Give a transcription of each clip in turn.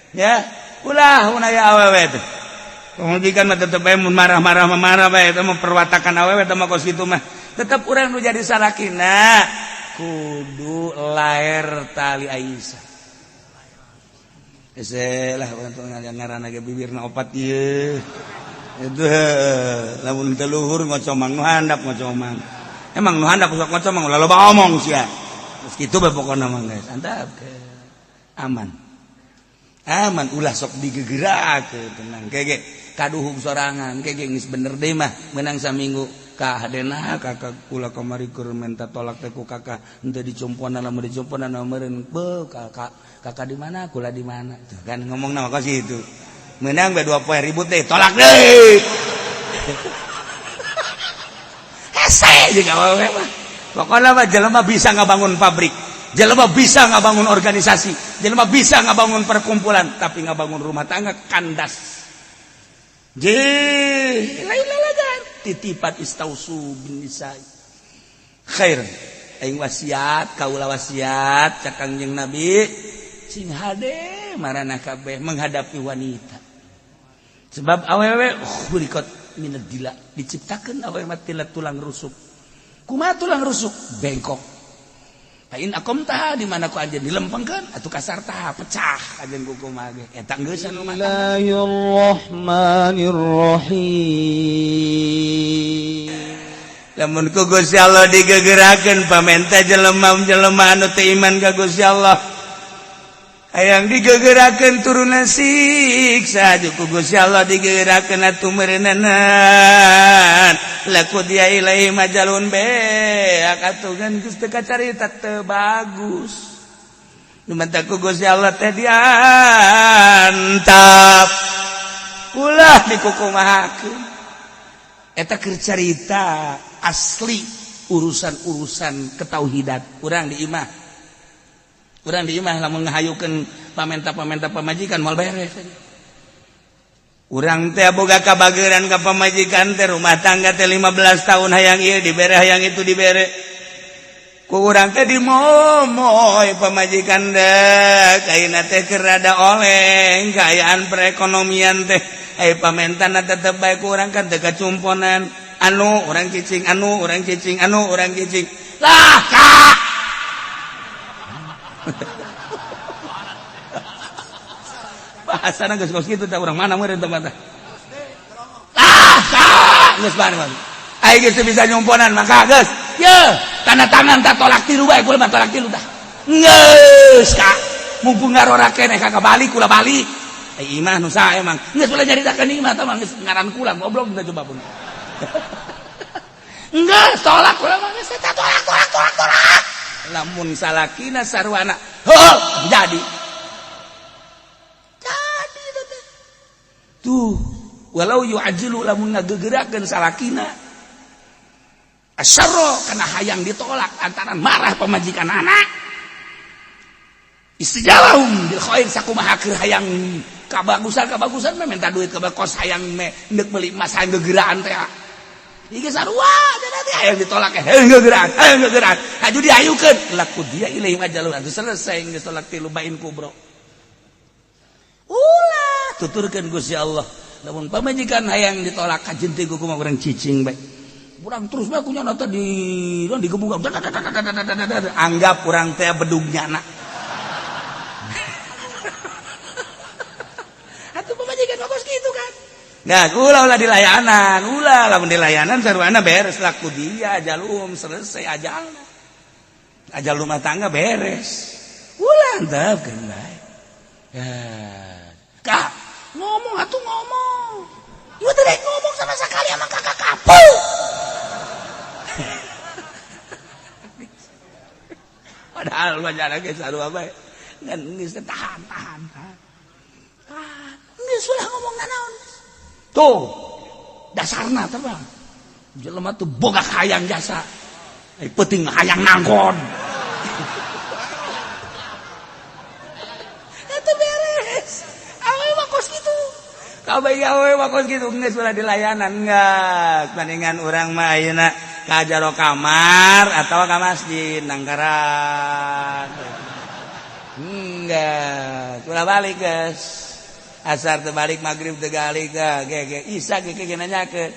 Ya, ulah mun aya awewe teh. Pamajikan mah tetep bae mun marah-marah mah marah bae, eta mah perwatakan awewe teh mah kos kitu mah. Tetep urang nu jadi salakina kudu laer tali Aisyah. Hese lah urang teh ngaranna ge bibirna opat ieu. Itu lamun teu luhur ngocomang nu handap ngocomang. Emang nu handap sok ngocomang ulah loba omong sia. Geus kitu bae pokona mah geus. Antap aman. Aman ulah sok digegerakeun tenang kege kaduhung sorangan kege geus bener deui mah meunang saminggu ka hadena kakak kula kamari keur menta tolak teh ku kakak henteu dicumponan lamun dicumponan meureun beuh kakak kakak di mana kula di mana tuh kan ngomongna mah kos kitu menang bae 2 poe ribut deh tolak deui hese jeung awewe mah pokona mah jelema bisa ngabangun pabrik, jelema bisa ngabangun organisasi, jelema bisa ngabangun perkumpulan, tapi ngabangun rumah tangga kandas. Je lain lalagan titipan istausu bin nisa khair. Aing wasiat kaula wasiat cak Kangjeng Nabi sing hade marana kabeh menghadapi wanita sebab awewe khuliqat minad dila diciptakeun awewe mah tina tulang rusuk. Kumaha tulang rusuk bengkok. Lain akom taha di mana ku anjeun dilempengkeun atuh kasar taha pecah anjeun ku kumaha ge eta geusan rumah tangga. Bismillahirrahmanirrahim. Lamun ku Gusti Allah digegerakeun pamenta jelema-jelema anu teu iman ka Gusti Allah hayang digegerakeun turunna siksa ku Gusti Allah digegerakeun atuh meureunana laku dia ilaihi majalun beak atuh kan geus teu kacarita teu bagus nu menta ku Gusti Allah teh diantap ulah dikukumahakeun eta keur carita asli urusan-urusan ketauhidan urang di imah. Urang di imah lamun ngahayukeun pamenta-pamenta pamajikan moal beres. Urang teh boga kabageran ka pamajikan teh rumah tangga teh 15 tahun hayang ieu dibere hayang itu dibere. Ku urang teh dimomoy pamajikan dek ayeuna teh keur rada oleng kaayaan perekonomian teh ai pamentana tetep bae ku urang kan teu kacumponan anu urang cicing anu urang cicing anu urang cicing lah kak. Bahasana geus kos kitu teh urang mana meureun teh mah teh. Ah kak geus mana ai geus teu bisa nyumponan maka geus ye tanda tangan tak tolak tilu bae kula mah tolak tilu dah. Geus kak mumpung ngarora keneh kakak balik kula balik. Ai imah nu saha emang geus ulah nyaritakeun imah tah mah geus ngaran kula goblok teh coba pun. Enggak tolak kula mah geus tolak tolak tolak tolak. Lamun salakina sarwana heuh jadi jadi teh tuh walau yu'ajilu lamun ngagegerakeun salakina asyarra kana hayang ditolak antara marah pamajikan anak istijalahum bil khair sakumaha keur hayang kabagusan meh minta duit ka kos hayang meh neuk meuli emas hayang gegeraan teh ieu sarua teh hayang ditolak hayang gegeraan hayang gegeraan haju diayukeun laku dia ilaihim ajalun atuh selesai geus tolak tilu bain kubro ulah tuturkeun Gusti Allah lamun pamajikan hayang ditolak kajeun teh kumaha urang cicing bae urang terus bae kunyana teh di digebug anggap urang teh bedugnya na atuh pamajikan mah kos kitu kan. Nah, ulah ulah dilayanan, ulah lamun dilayanan sarwana beres laku dia ajalum selesai ajalna. Ajal rumah tangga beres. Ulah antepkeun bae. Ya. Kak, ngomong atuh ngomong. Ieu teh ngomong sama sekali sama kakak kapu. Padahal banyak ge sarua bae. Ngan geus tahan tahan tahan. Ah, geus ulah ngomong nanaon. Tuh, dasarna teh bang. Jelema tuh boga hayang jasa. Ai peuting hayang nangkon. Eta beres. Awewe mah kos kitu. Kabeh awewe mah kos kitu geus ulah dilayanan geus. Bandingan urang mah ayeuna ka jero kamar atawa ka masjid nangkaran. Enggak, ulah balik geus. Asar teu balik, maghrib teu balik, ge ge isya ge ge nanyakeun.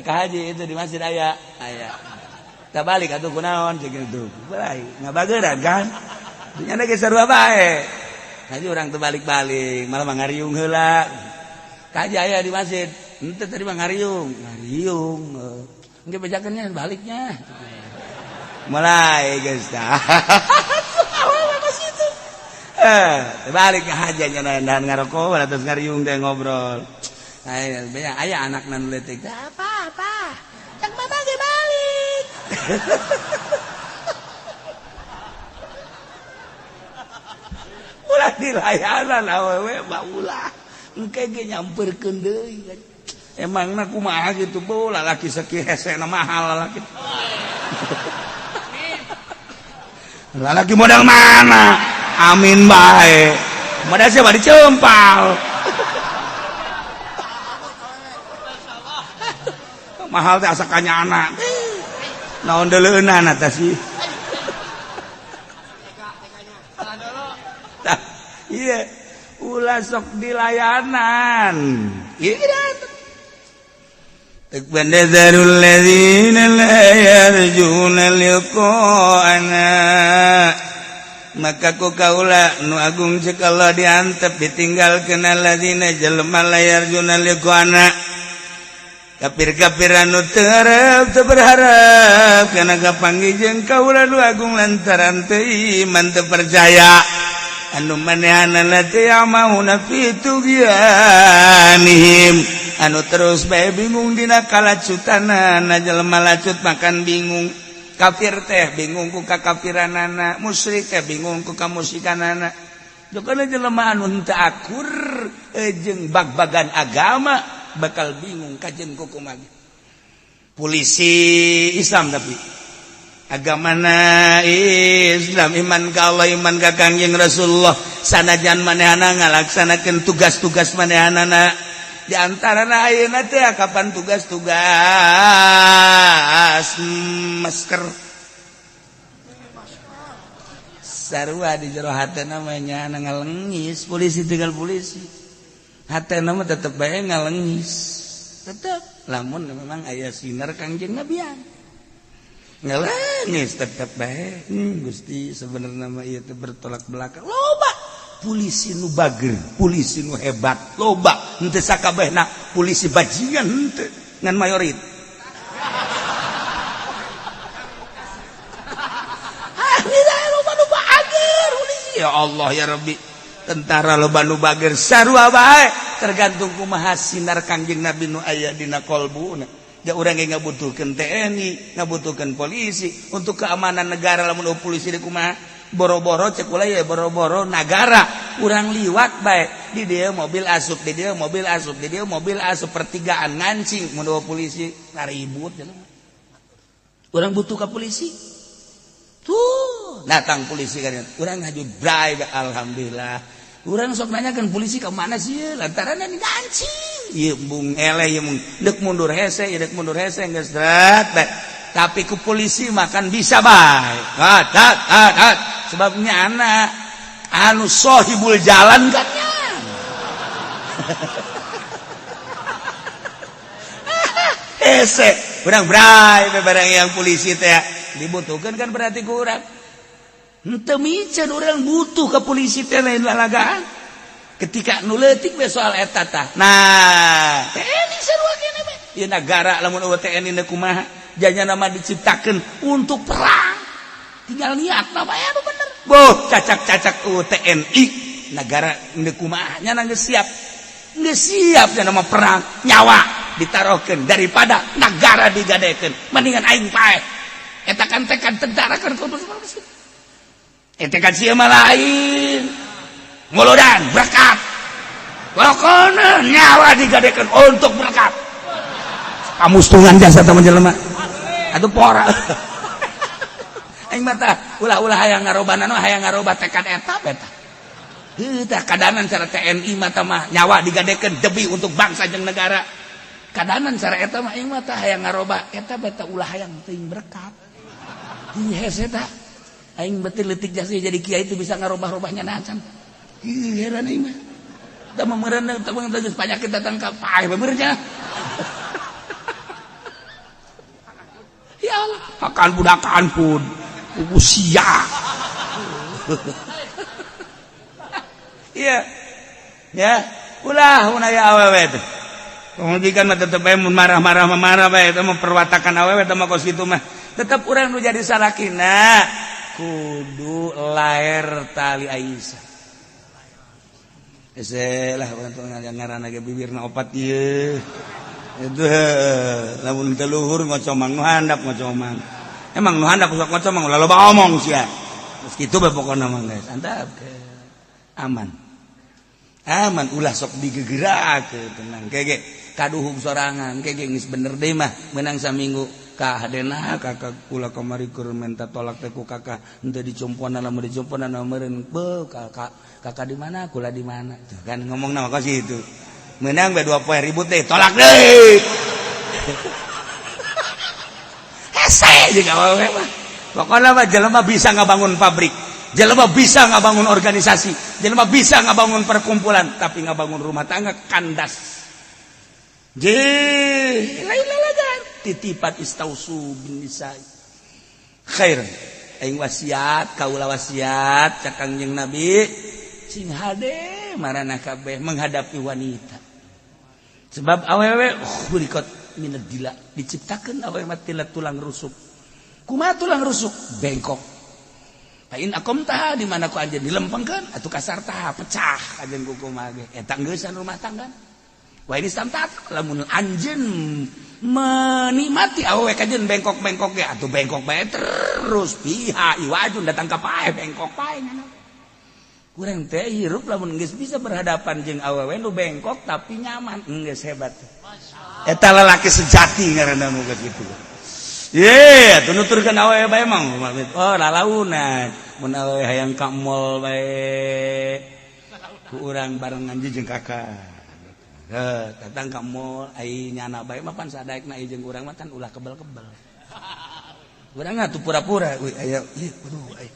Ka haji itu di masjid aya, aya. Tak balik atuh kunaon cek gitu. Balai, ngabageuran kan? Nya ge sarua bae. Haji urang teu balik-balik, malah mah ngariung heula. Ka haji aya di masjid. Henteu tadi mah ngariung, ngariung. Engke bejakeun baliknya. Mulai geus tah. Balik aja dan ngarokok terus ngariung teh ngobrol. Aya aya anak nu leutik. Apa apa? Cak mama ge balik. Ulah dilayanan awewe mah ulah. Engke ge nyamperkeun deui. Emangna kumaha kitu bo lalaki sakieu hesena mahal lalaki. Lalaki modal mana? Amin bae. Modal siapa dicempal. Mahal teh asa kanyana. Naon deuleunan eta sih. Tah, ieu ulah sok dilayanan. Ieu Takbandazarul ladzina la yarjuna liqa'ana. Maka ku kaula nu agung cek Allah diantep ditinggalkeun alladzina jelema la yarjuna liqa'ana. Kafir-kafir anu teu harap teu berharap kana kapanggih jeung kaula nu agung lantaran teu iman teu percaya. Anu manehanana teh ya'mahuna fi tughyanihim. Anu terus bae bingung dina kalacutanana jelema lacut makan bingung. Kafir teh bingung ku kakafiranana, musyrik teh bingung ku kamusyrikanana. Jokana jelema anu henteu akur jeung bag-bagan agama bakal bingung kajeun kumaha. Polisi Islam tapi agamana Islam, iman ka Allah, iman ka Kangjeng Rasulullah, sanajan manehana ngalaksanakeun tugas-tugas manehanana. Di antarana ayeuna teh kapan tugas-tugas masker sarua di jero hatena mah nya ngalengis polisi tinggal polisi hatena mah tetep bae ngalengis tetep lamun memang aya sinar Kangjeng Nabian ngalengis tetep bae. Gusti sebenarnya mah ieu teh bertolak belakang loba polisi nu bager, polisi nu hebat, loba henteu sakabehna polisi bajingan henteu ngan mayorit. Ah, loba nu bager polisi. Ya Allah ya Rabbi, tentara loba nu bager sarua bae tergantung kumaha sinar Kangjeng Nabi nu aya dina kolbuna. Ja urang ge ngabutuhkeun TNI, ngabutuhkeun polisi untuk keamanan negara lamun polisi di kumaha boro-boro cek ulah ya boro-boro nagara urang liwat bae di dia mobil asup, di dia mobil asup, di dia mobil asup pertigaan ngancing mun polisi ribut urang butuh ka polisi tuh datang polisi kan urang ngaju bray alhamdulillah urang sok nanyakeun polisi ka mana sih lantaran ngancing ieu bung eleh ieu mung deuk mundur hese ieu deuk mundur hese geus bae tapi ku polisi makan bisa bae hat hat hat hat sebabnya anak anu sohibul jalan kan nya. Hese urang bray barang yang polisi teh dibutuhkeun kan berarti ku urang henteu miceun urang butuh ke polisi teh lain lalagaan ketika nu leutik we soal eta tah. Nah TNI sarua kene we ieu nagara lamun eueuh TNI na kumaha janya nama diciptakeun untuk perang tinggal niat na bae anu bener boh cacak-cacak TNI negara geus kumaha nya geus siap nya nama perang nyawa ditaruhkeun daripada negara digadekeun mendingan aing paeh eta kan tekad tentara kan kudu eta kan sia mah lain ngolodan berkat pokona nyawa digadekeun untuk berkat kamustungan jasa teman jelema atuh pora aing mah tah ulah-ulah hayang ngaroba nano hayang ngaroba tekad eta beta heuh tah kadanan cara TNI mah tah mah nyawa digadekeun demi untuk bangsa jeung negara kadanan cara eta mah aing mah tah hayang ngaroba eta beta ulah hayang teuing berkat heuh hese tah Aing betul leutik jasa jadi kiai itu bisa ngarobah-robahnya nacan. Ih, heran aing mah. Da meureun teh geus panyakit datang ka paeh beurnya. Ya Allah, hakan budakan pun. Usia. Iya. Ya, ulah mun aya awewe teh. Pamajikan mah tetep bae mun marah-marah mah marah bae eta mah perwatakan awewe teh mah kos kitu mah. Tetep urang nu jadi salakina kudu laer tali Aisyah. Hese lah urang teh ngaranna ge bibirna opat ieu. Itu lamun teu luhur ngocomang nu handap ngocomang. Emang nu handap sok ngocomang ulah loba omong sia. Geus kitu bae pokona mah guys. Antap aman. Aman ulah sok digegerakeun tenang kege kaduhung sorangan kege geus bener deui mah meunang saminggu ka hadena kakak kula kamari keur menta tolak teh ku kakak henteu dicomponan lamun dicomponan meureun beuh kakak kakak di mana kula di mana tuh kan ngomongna mah kos kitu menang bae 2 poe ribut deh tolak deui. Hese jeung awewe mah pokona mah jelema bisa ngabangun pabrik, jelema bisa ngabangun organisasi, jelema bisa ngabangun perkumpulan, tapi ngabangun rumah tangga kandas. Je lain lalagan titipan istausu bin nisa khair. Aing wasiat kaula wasiat cak Kangjeng Nabi sing hade marana kabeh menghadapi wanita. Sebab awewe berikut minad dila diciptakeun awewe mah tina tulang rusuk. Kumaha tulang rusuk? Bengkok. Lain akom taha di mana ku anjeun dilempengkeun atuh kasar taha pecah anjeun ku kumaha ge eta geusan rumah tangga. Wah ini santat lamun anjeun menikmati awewe ka anjeun bengkok-bengkok ge atuh bengkok bae terus piha iwajun datang ka pae bengkok pae ngana. Kurang teh hirup lamun geus bisa berhadapan jeung awewe nu bengkok tapi nyaman geus hebat. Eta lalaki sejati ngaranna nu geus kitu. Ye, atuh nuturkeun awewe bae mah. Oh, lalaunan. Mun awewe hayang ka mall bae. Ku urang barengan jeung kakak. Heh, datang ka mall ai nyana bae mah pan sadaekna jeung urang mah kan ulah kebel-kebel. Urang atuh pura-pura, euy aya ieu aduh ai.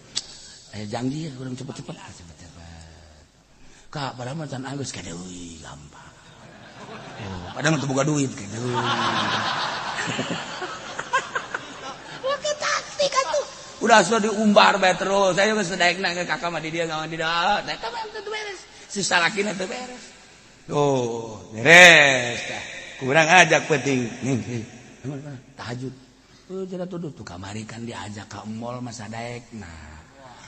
Aya janji urang cepet-cepet, cepet-cepet. Kak, padahal mah can anggeus ka deui gampang. Oh, padahal mah teu boga duit ka deui. Oke taktik atuh. Udah sudah diumbar bae terus. Ayo geus daekna ke kakak mah di dieu ngawan di dieu. Eta mah teu beres. Si salakina teu beres. Tuh, beres tah. Kurang ajak penting. Nih, tahajud. Oh, jera tuduh tuh kamari kan diajak ka mall mah sadaekna.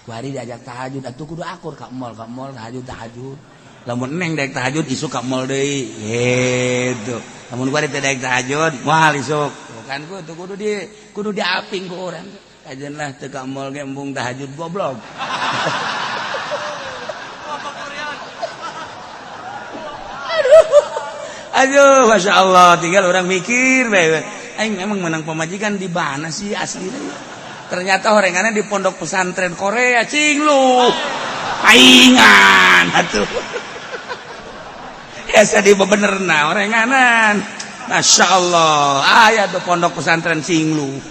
Kuari diajak tahajud atuh kudu akur ka mall tahajud tahajud. Lamun neng daek tahajud isuk ka mall deui. Gitu. Lamun kuari teh daek tahajud moal isuk. Kan kudu kudu di kudu diaping ku urang. Kajeun lah teu ka mall ge embung tahajud goblok. Aduh. Aduh, Masya Allah, tinggal orang mikir bae. Aing memang menang pemajikan di mana sih aslinya? Ternyata orengannya di pondok pesantren Korea, cing lu. Paingan atuh. Ya sedih benerna orenganan. Masya Allah, aya tuh pondok pesantren cing lu.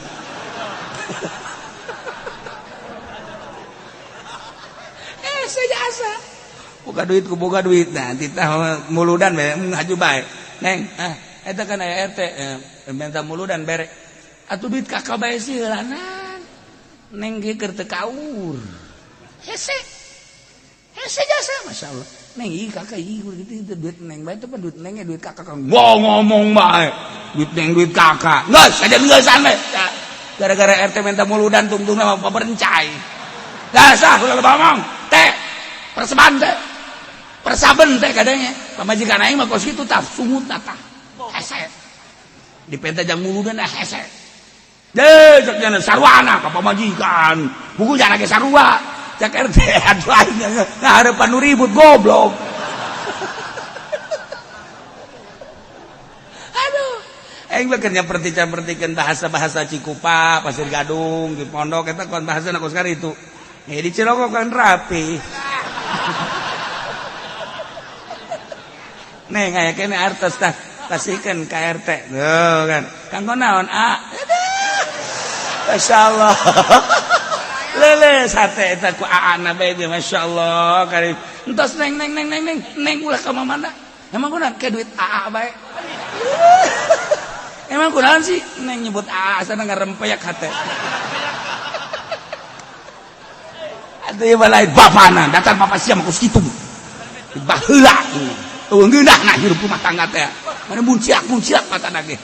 Saya asa. Boga duit ku boga duit nah titah muludan bae ngaju bae. Neng, ah eta kan aya RT minta muludan bere. Atuh duit kakak bae sih heulanan. Neng ge keur teu kaur. Hese. Hese jasa masyaallah. Neng ieu kakak ieu gitu duit neng bae teh duit neng duit kakak kan. Wah ngomong bae. Duit neng duit kakak. Geus aja geusan bae. Gara-gara RT minta muludan tungtungna mah paberencai. Dasah ulah loba omong. Teh perseban teh. Persaben teh kadangnya. Pamajikan aing mah kos kitu tah sungut tah. Hese. Dipenta jang muludan hese. Deh, cek jana sarwana ka pamajikan. Buku jana ge sarua. Cek RT atuh aing ngaharepan nu ribut goblok. Aduh. Aing mah keur nyaperti-capertikeun bahasa-bahasa Cikupa, Pasir Gadung, di pondok eta kon bahasana kos karitu. Eh di Cilongok kan rapi. Neng aya kene artos tah kasihkeun ka RT. Tuh kan. Kanggo naon? Ah. Masya Allah. Lele sate eta ku aana bae ge, masyaallah kari. Entos, Neng, Neng, Neng, Neng, Neng, Neng, ulah ka mana. Emang kunaon ke duit aa bae? Emang kunaon sih Neng nyebut aa sana ngarempeyak hate. Atuh ieu mah lain bapana, datang bapak sia mah kos kitu. Baheula eueuh ngeunah hirup rumah tangga teh. Mana munciak-munciak matana ge.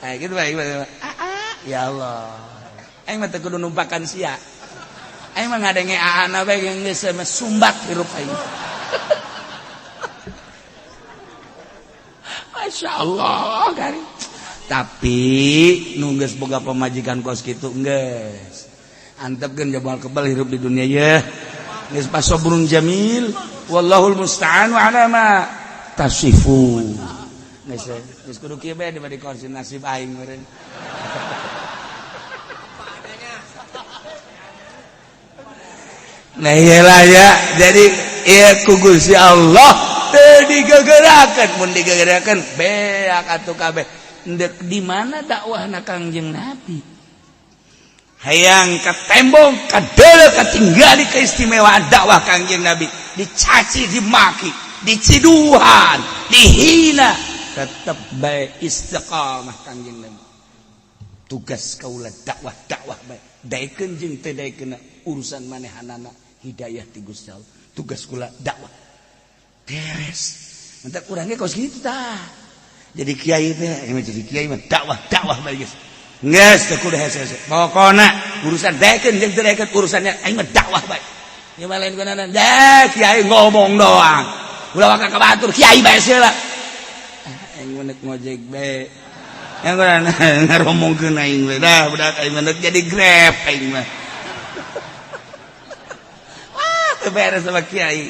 Nah, gitu bae. Aa, ya Allah. Aing mah teu kudu numpakan sia. Aing mah ngadenge aana bae geus sumbat hirup aing. Masya Allah kari. Tapi nu geus boga pamajikan kos kitu geus. Antepkeun jabal kebal hirup di dunia ye. Geus pasobrun jamil, wallahul musta'an wa ala ma tasifun. Geus geus kudu kieu bae dibari kursi nasib aing meureun. Nah iyalah ya, jadi ieu ku Gusti Allah teu digegerakeun, mun digegerakeun beak atuh kabeh. Ndek di mana dakwahna Kangjeng Nabi? Hayang katembong kadeuleu katinggali keistimewaan dakwah Kangjeng Nabi, dicaci, dimaki, diciduhan, dihina, tetep bae istiqamah Kangjeng Nabi. Tugas kaula dakwah, dakwah bae. Daekeun jeung teu daekeun urusan manehanana, hidayah ti Gusti Allah. Tugas kula dakwah. Beres. Mentak urang ge kos kitu tah. Jadi kiai teh, jadi kiai mah dakwah, dakwah bae geus. Geus teu kudu hese-hese. Pokona urusan daekeun jeung teu daekeun urusannya aing mah dakwah bae. Ieu mah lain kunaon. Dah kiai ngomong doang. Ulah waka ka batur kiai bae seula. Aing mah nek ngojek bae. Yang kunaon ngaromongkeun aing we dah budak aing mah jadi Grab aing mah. Wah, teu beres sama kiai.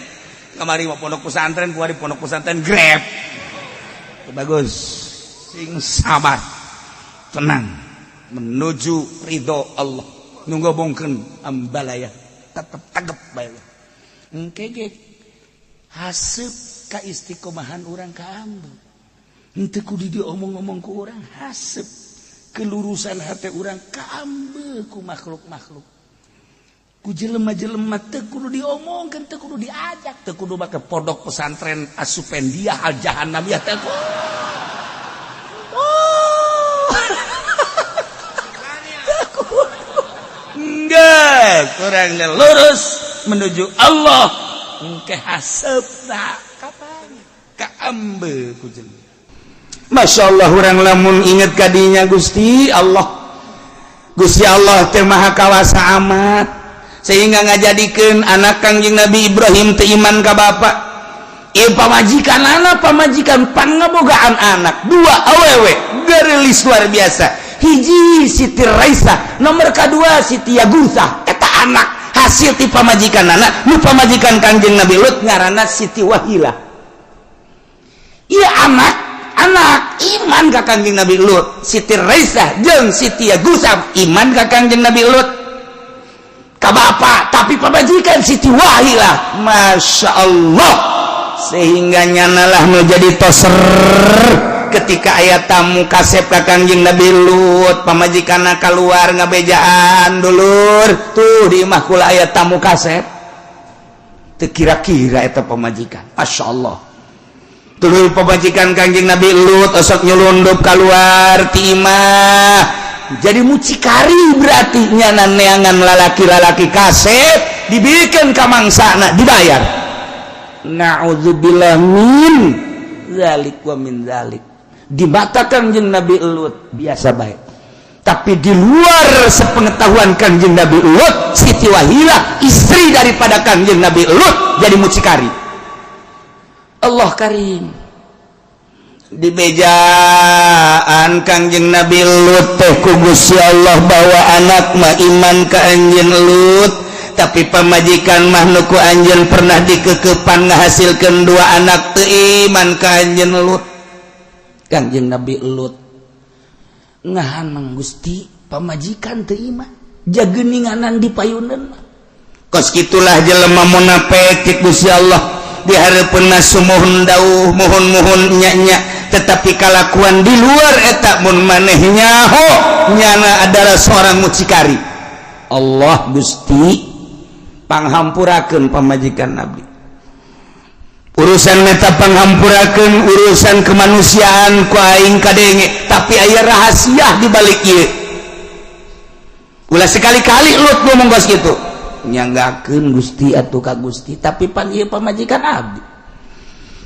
Kamari mah pondok pesantren, kuari pondok pesantren Grab. Bagus. Sing sabar. Tenang menuju ridho Allah. Nu ngomongkeun ambalaya tetep tegep bae. Engke ge haseup ka istiqomahan urang ka ambu. Henteu kudu diomong-omong ku urang, haseup kelurusan hate urang ka ambu ku makhluk-makhluk. Ku jelema-jelema teu kudu diomongkeun, teu kudu diajak, teu kudu make pondok pesantren asupendia al jahannamiyah teu kudu. Oh. Enggak, kurang lurus menuju Allah. Engke haseup kapan? Ka ambe ku jelema. Masya Allah urang lamun inget kadinya Gusti Allah. Gusti Allah teh maha kawasa amat sehingga ngajadikeun anak Kangjeng Nabi Ibrahim teu iman ka bapa. Ieu pamajikan anak, pamajikan pangabogaan anak dua awewe geulis luar biasa. Hiji Siti Raisa, nomor kedua Siti Yagusa. Eta anak hasil ti pamajikan anak nu pamajikan Kangjeng Nabi Lut ngaranna Siti Wahilah. Ieu anak anak iman ka Kangjeng Nabi Lut. Siti Raisa jeung Siti Yagusa iman ka Kangjeng Nabi Lut ka bapa, tapi pamajikan Siti Wahilah Masya Allah sehingga nyanalah menjadi toser ketika aya tamu kasep ka Kangjeng Nabi Lut, pamajikanna keluar ngabejaan, dulur tuh di imah kula aya tamu kasep. Teu kira-kira eta pamajikan, Masya Allah. Tuluy pamajikan Kangjeng Nabi Lut osok nyelundup keluar ti imah jadi mucikari, berarti nyana neangan lalaki-lalaki kasep dibikeun ka mangsana dibayar. Na'udzubillah min zalik wa min zalik. Di mata Kangjeng Nabi Lut biasa baik, tapi di luar sepengetahuan Kangjeng Nabi Lut, Siti Wahilah istri daripada Kangjeng Nabi Lut jadi mucikari. Allah karim. Di bejaan Kangjeng Nabi Lut teh ku Gusti Allah bahwa anak mah iman ka anjeun Lut, tapi pamajikan mah nu ku anjeun pernah dikekepan ngahasilkeun dua anak teu iman ka anjeun Lut. Kangjeng Nabi Lut ngahanang, Gusti, pamajikan teu iman jageninganan di payunan mah. Kos kitulah jelema munafik cek Gusti Allah di hareupeunna sumuhun dauh muhun-muhun nya-nya. Tetapi kalakuan di luar eta, mun maneh nyaho nyana adalah seorang mucikari. Allah, Gusti, panghampurakeun pamajikan Nabi. Urusan meta panghampurakeun, urusan kemanusiaan ku aing kadenge, tapi aya rahasia di balik ieu. Ulah sekali-kali, Lut, ngomong kos kitu. Nyanggakeun Gusti atuh ka Gusti, tapi pan ieu pamajikan abdi,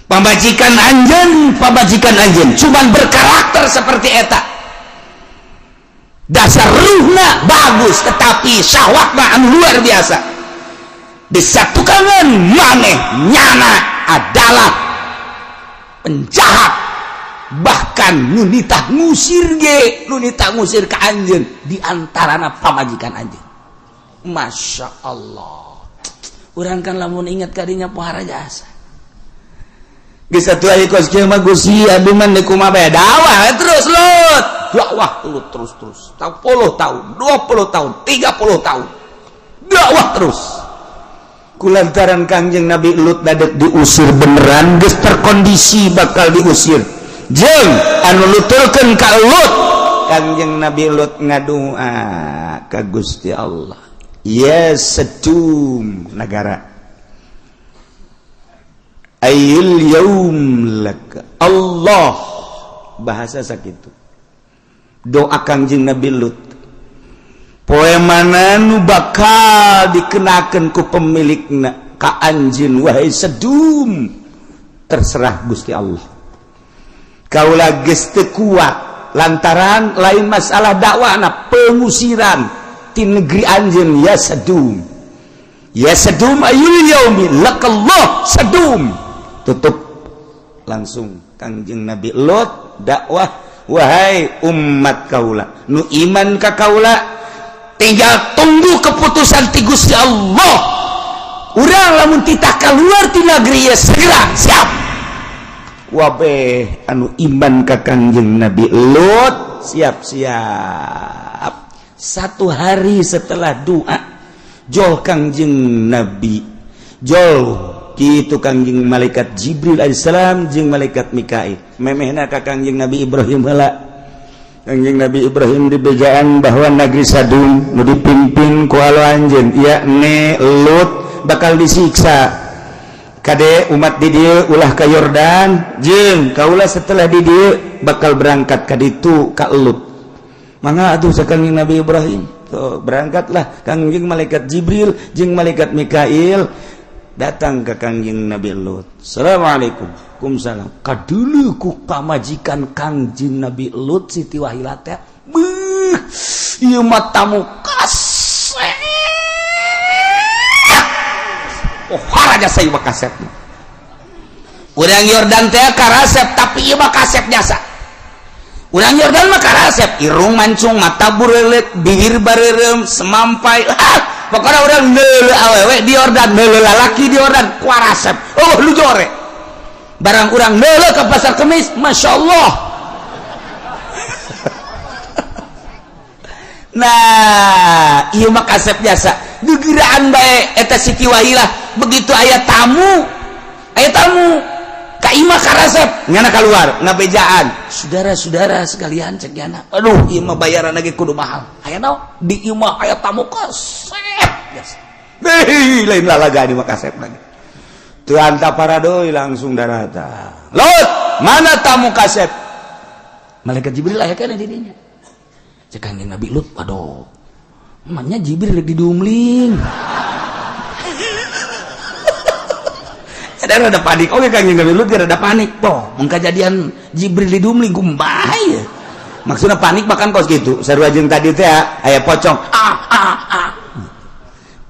pamajikan anjeun. Pamajikan anjeun cuman berkarakter seperti eta. Dasar ruhna bagus, tetapi syahwatna anu luar biasa. Disatukan maneh nyana adalah penjahat, bahkan nu nitah ngusir ge, nu nitah ngusir ke anjeun di antarana pamajikan anjeun. Masya Allah, urang kan lamun ingat kadinya pohara jasa. Geus atuh aya kos kieu mah, Gusti, abdi mah deuk kumaha bae. Dakwah terus, Lut, dakwah Lut terus terus 10 tahun, 20 tahun, 30 tahun, dakwah terus. Kulantaran Kangjeng Nabi Lut dadek diusir beneran, geus terkondisi bakal diusir jeung anu nuturkeun ka Lut, Kangjeng Nabi Lut ngadua ka Gusti Allah, "Ya Sedum, negara ayyul yaum laka Allah." Bahasa sakitu doa Kangjeng Nabi Lut. Poe mana nu bakal dikenakan ku pemilikna ka anjeun, wahai Sedum, terserah Gusti Allah. Kaula geus teu kuat lantaran lain masalah dakwah, pengusiran ti negeri anjeun. Ya Sedum, ya Sedum, ayyul yaumi lakallah Sedum. Tutup langsung Kangjeng Nabi Lot dakwah, "Wahai umat kaula nu iman ka kaula, tinggal tunggu keputusan ti Gusti Allah. Urang lamun titah keluar ti negeri ya segera siap." Wabeh anu iman ka Kangjeng Nabi Lot siap-siap. Satu hari setelah doa jol Kangjeng Nabi, jol kitu Kangjeng malaikat Jibril alaihissalam jeung malaikat Mikail memehna ka Kangjeng Nabi Ibrahim heula. Kangjeng Nabi Ibrahim dibejaan bahwa negeri Sadum nu dipimpin ku alo anjeun, yakni Lut, bakal disiksa. Kade umat di dieu ulah ka Yordan, jeung kaula setelah di dieu bakal berangkat ka ditu ka Lut. Mangga atuh, Kangjeng Nabi Ibrahim. Tuh, berangkatlah Kangjeng malaikat Jibril jeung malaikat Mikail datang ke Kangjeng Nabi Lut. "Assalamualaikum." "Waalaikumsalam." Kadulu ku pamajikan Kangjeng Nabi Lut, Siti Wahilah teh, "Beuh, ieu mah tamu kasep." Oh, haraja saya mah kasep. Urang Yordan teh karasep, tapi ieu mah kasep jasa. Urang Yordan mah karasep, irung mancung, mata bureulek, bibir bareureum, semampai. Ah, pokoknya urang neuleu awewe di Yordan, neuleu lalaki di Yordan, kuarasep. Oh, lu jore. Barang urang neuleu ke Pasar Kemis, Masya Allah. Nah, ieu mah kasep jasa. Gegeraan bae eta Siti Wahilah, begitu aya tamu, aya tamu ka imah karasep, nyana keluar ngabejaan, "Saudara-saudara sekalian," cek nyana, "aduh, ieu mah bayaran lagi kudu mahal. Aya naon di imah? Aya tamu kasep biasa." Hei, lain lalaga di mah kasep lagi. Tuh anta paradoi langsung darata. "Lot, mana tamu kasep?" Malaikat Jibril aya keneh di dinya. Cek Kangjeng Nabi Lut, "Waduh, emangnya Jibril lagi diumling." Ada rada panik oke Kangjeng Nabi Lut, rada panik toh mun kejadian Jibril didumling kumaha ya. Maksudnya panik bahkan kos gitu sarua jeung tadi teh aya pocong, ah ah ah,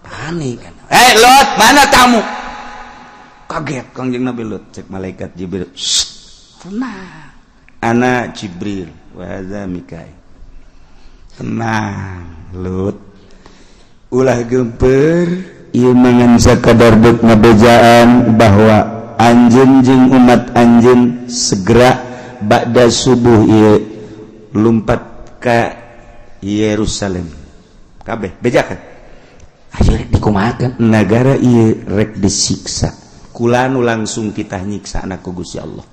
panik kan. "Eh, Lot, mana tamu?" Kaget Kangjeng Nabi Lut. Cek malaikat Jibril, "Tenang, ana Jibril wa hadza Mikail. Tenang, Lut, ulah gemper. Ieu mangan sakadar deuk ngabejaan bahwa anjeun jeung umat anjeun segera ba'da subuh ieu lumpat ka Yerusalem kabeh. Bejakan ayo rek dikumahakeun nagara ieu, rek disiksa. Kula nu langsung kita nyiksa anak ku Gusti Allah."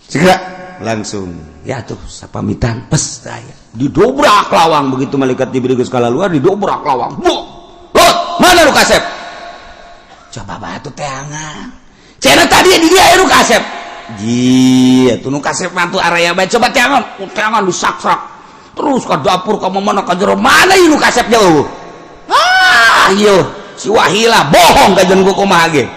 Segera langsung ya tuh sapamitan pes saya didobrak lawang. Begitu malaikat Jibril geus luar, didobrak lawang. Bu Lut, mana nu kasep? Coba batu teangan cenah tadi di dia nu kasep. Ji tuh nu kasep mantu area bae, coba teangan, teangan disaksak terus ke dapur, ke mana, ke jero, mana nu kasep jauh. Ah, iya si Wahilah bohong ka jeung kumaha ge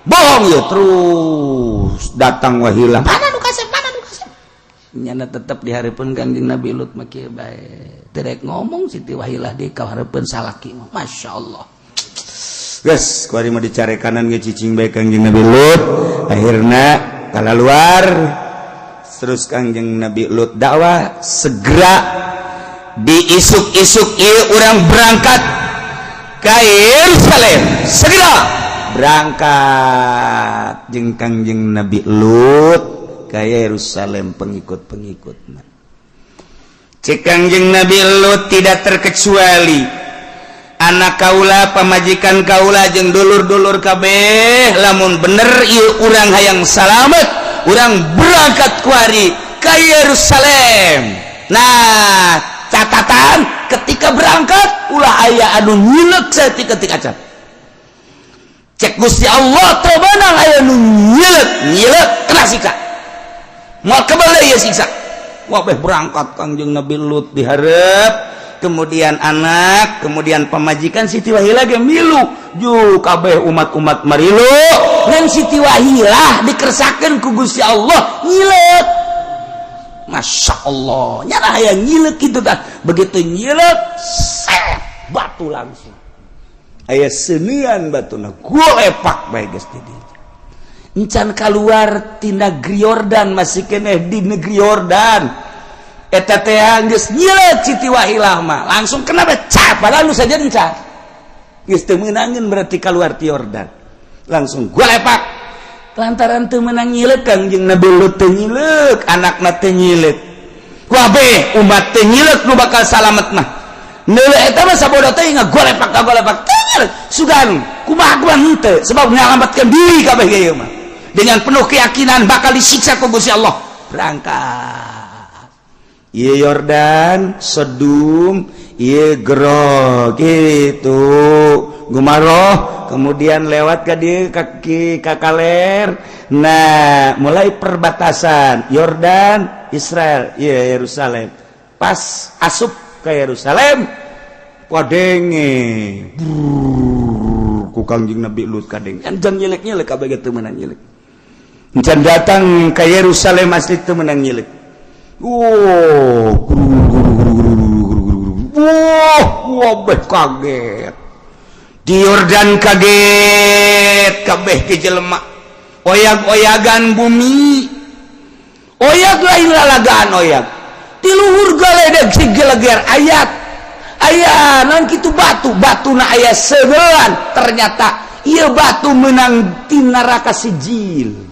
bohong ya. Terus datang Wahilah, mana nu kasep, mana nu kasep? Nyana tetep dihareupeun Kangjeng Nabi Lut mah kieu bae, teu rek ngomong. Siti Wahilah di ka hareupeun salaki. Masya Allah. Geus kuari mah dicarekanan ge cicing bae Kangjeng Nabi Lut. Akhirna kalaluar. Terus Kangjeng Nabi Lut dakwah, segera diisuk-isuk ieu urang berangkat ke Yerusalem. Segera berangkat jeung Kangjeng Nabi Lut ke Yerusalem, pengikut-pengikut. Cek Kangjeng Nabi Lut, tidak terkecuali anak kaula, pamajikan kaula, jeung dulur-dulur kabeh, lamun bener ieu urang hayang salamet, urang berangkat kuari ke Yerusalem. Nah, catatan, ketika berangkat ulah aya anu nyilek saeutik acan. Cek Gusti Allah, teu meunang aya nu nyilek, nyilek kena siksa, moal kebal ya siksa. Wabeh berangkat Kangjeng Nabi Lut diharap, kemudian anak, kemudian pamajikan Siti Wahilah ge milu ju, kabeh umat-umat marilu. Dan Siti Wahilah dikersakeun ku Gusti Allah nyilek. Masya Allah, nyara aya nyilek gitu dah. Begitu nyilek, set batu langsung aya senian, batuna golepak bae geus di dieu. Encan keluar ti negeri Yordan, masih keneh di negeri Yordan eta teh geus nyilek Siti Wahilah mah langsung kena becak, padahal nu saja encan geus teu meunangeun. Berarti keluar ti Yordan langsung golepak lantaran teu meunang nyilek. Kangjeng Nabi Lut teu nyilek, anakna teu nyilek, kabeh umat teu nyilek. Nu bakal salamet mah neuleuh eta mah sabodo teh ngagolepak ngagolepak teu nyilek. Sugan kumaha kumaha henteu, sebab nyalametkeun diri kabeh ge ieu mah dengan penuh keyakinan bakal disiksa ku Gusti Allah. Berangkat. Ieu Yordan, Sedum, ieu Gero gitu, Gumaroh, kemudian lewat ke dieu kaki ka kaler. Nah, mulai perbatasan Yordan, Israel, iya Yerusalem. Pas asup ke Yerusalem, kadenge ku Kangjeng Nabi Lut kadeng kan jang nyelek-nyelek kabeh teu meunang nyelek. Encan datang ke Yerusalem asli teu meunang nyelek. Oh, wah, wabeh kaget di Yordan, kaget kabeh ke jelema, oyag-oyagan bumi, oyag lain lalagaan, oyag di luhur galedeg si geleger ayat aya non kitu batu, batu na aya segelan. Ternyata ieu batu menang ti neraka Sijil.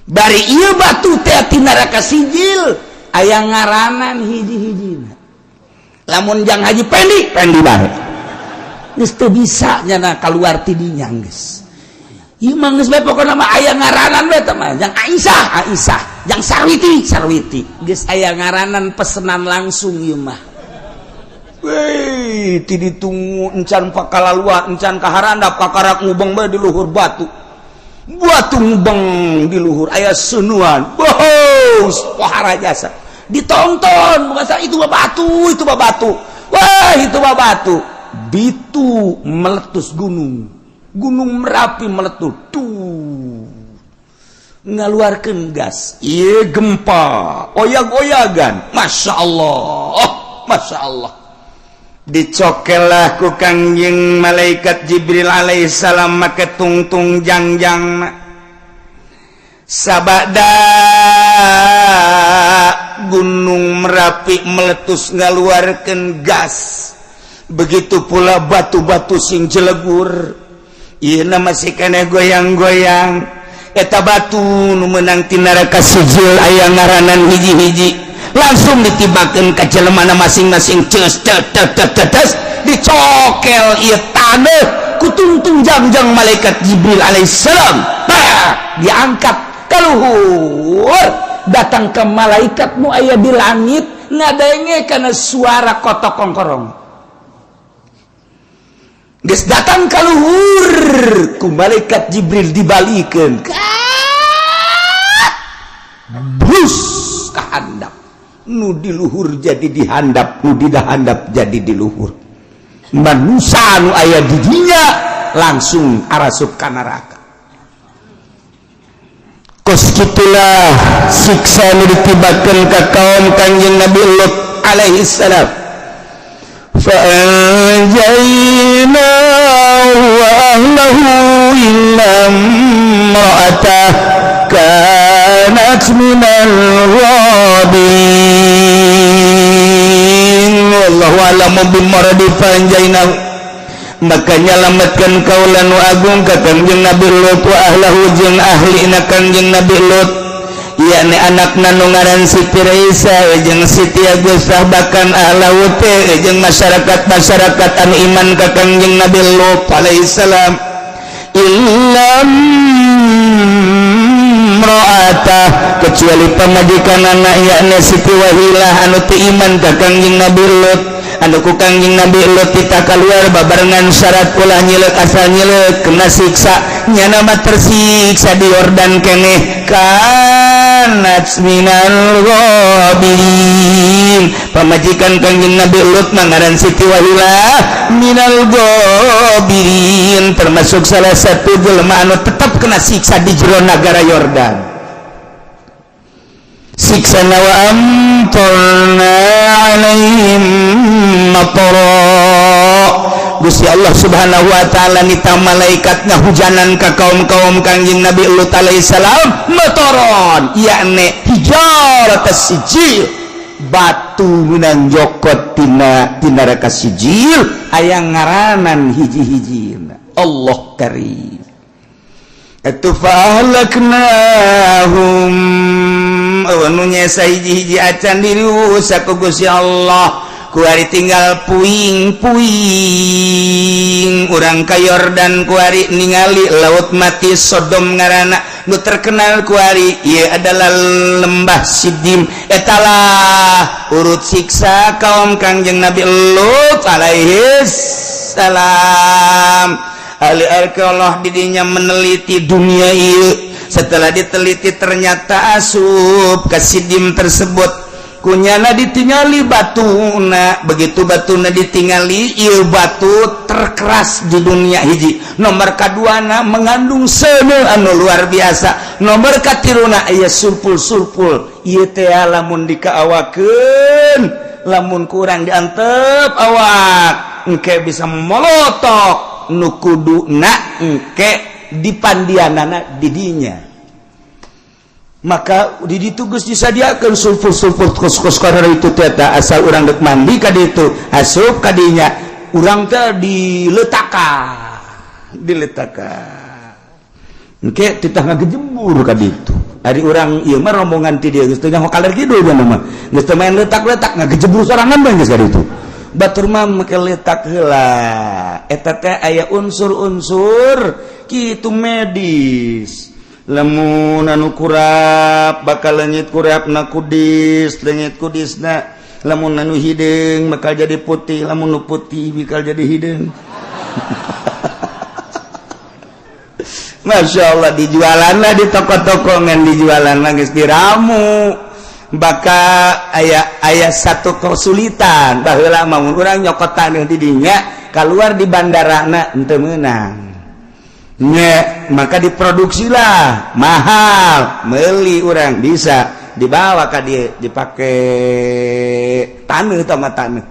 Bari ieu batu teh ti neraka Sijil aya ngaranan hiji-hijina. Lamun jang Haji Pendi, Pendi bae geus teu bisa nyana keluar ti dinya geus. Ieu mah geus bae, pokona mah aya ngaranan bae teh mah. Jang Aisyah, Aisyah, jang Sarwiti, Sarwiti, geus aya ngaranan, pesenan langsung ieu mah. Weh, ti ditunggu encan pakalalua, encan kaharandap, kakarak ngubeng bae di luhur batu. Batu ngubeng di luhur aya seunuan. Bohos, pohara jasa. Ditonton, bukan itu mah batu, itu mah batu. Wah, itu mah batu. Bitu meletus gunung. Gunung Merapi meletus. Tuh. Ngaluarkeun gas. Ieu gempa, oyag-oyagan. Masya Allah. Masya Allah. Dicokelah ku Kangjeng malaikat Jibril alaihissalam make tungtung jangjang. Sabada Gunung Merapi meletus ngaluarkeun gas, begitu pula batu-batu sing jelegur. Ieu masih keneh goyang-goyang. Eta batu nu meunang ti neraka Sijil aya ngaranan hiji-hiji, langsung ditibakeun ka jelemana masing-masing. Ces tet tet tet tet, dicokel ieu taneuh ku tungtung jangjang malaikat Jibril alaihissalam. Diangkat. Ka luhur, datang ke malaikat nu aya di langit, ngadenge karena suara kotok kongkorong. Geus datang ka luhur, ku malaikat Jibril dibalikeun. Brus ka handap. Nu di luhur jadi dihandap, nu di handap jadi di luhur. Manusia nu aya di dinya langsung arasup ka neraka. Kos kitulah siksa nu ditibakeun ka kaum Kanjeng Nabi Lut alaihi salam. فأنجيناه وأهله إلا امرأته كانت من الغابرين. والله أعلم بمراد فأنجيناه. Maka nyalametkan kaula nu agung ka Kanjeng Nabi Lut, wa ahlahu jeung ahlina Kanjeng Nabi Lut, yakni anakna nu ngaran Siti Raisa jeung Siti Agusah, bahkan ahlahu teh jeung masyarakat-masyarakat anu iman ka Kanjeng Nabi Lut alaihi salam, illa imra'atah, kecuali pamajikan anak, yakni Siti Wahilah anu teu iman ka Kanjeng Nabi Lut, anu ku Kangjeng Nabi Lut titah keluar babarengan syarat ulah nyilek. Asal nyilek kena siksa. Nyana mah tersiksa di Yordan keneh. Kanat minal ghabirin, pamajikan Kangjeng Nabi Lut mangaran Siti Wahilah, minal ghabirin, termasuk salah satu jelema anu tetap kena siksa di jero negara Yordan. Siksa wa amtarna alaihim matara. Gusti Allah Subhanahu wa taala nita malaikat ngahujanan ka kaum-kaum Kangjeng Nabi Lut alaihi salam mataron, yakni hijarat sijil, batu menang jokot tina tina neraka Sijil, aya ngaranan hiji-hiji. Allah karim. Itu fahlaknahum, nu nyesa hiji-hiji acan dirusak ku Gusti Allah. Kuari tinggal puing-puing. Urang ka Yordan kuari ningali Laut Mati, Sodom ngaranna nu terkenal kuari. Ieu adalah lembah Sidim. Etalah urut siksa kaum Kangjeng Nabi Lut alaihi salam. Ahli arkeolog didinya meneliti dunia ieu. Setelah diteliti, ternyata asup ke Sidim tersebut. Kunyana ditingali batuna. Begitu batuna ditingali, ieu batu terkeras di dunia hiji, nomor kaduana mengandung seuneu anu luar biasa, nomor katiluna aya sulpul-sulpul. Ieu teh lamun dikaawakeun, lamun kurang diantep awak, engke bisa molotok. Nu kuduna engke dipandianana didinya, maka di ditu geus disadiakeun sulfur-sulfur kos-kos karena itu teh. Asal urang dek mandi ka ditu, asup ka dinya, urang teh diletakan, diletakan, engke titah ngagejembur ka ditu. Ari urang ieu mah rombongan ti dieu geus teu nyaho kaler kidul mah, geus teu main letak-letak, ngagejembur sorangan bae geus ka ditu. Batur mah make letak heula. Eta teh aya unsur-unsur kitu medis. Lamun anu kurap bakal leungit kurapna, kudis leungit kudisna. Lamun anu hideung bakal jadi putih, lamun nu putih bakal jadi hideung. Masya Allah, dijualan lah di toko-toko, ngan dijualan lah geus diramu. Baka aya aya satu kesulitan. Baheula mah mun urang nyokot taneuh di dinya, keluar di bandarana henteu meunang nya, maka diproduksilah mahal, meuli urang bisa dibawa ka dieu, dipake taneuh tama taneuh.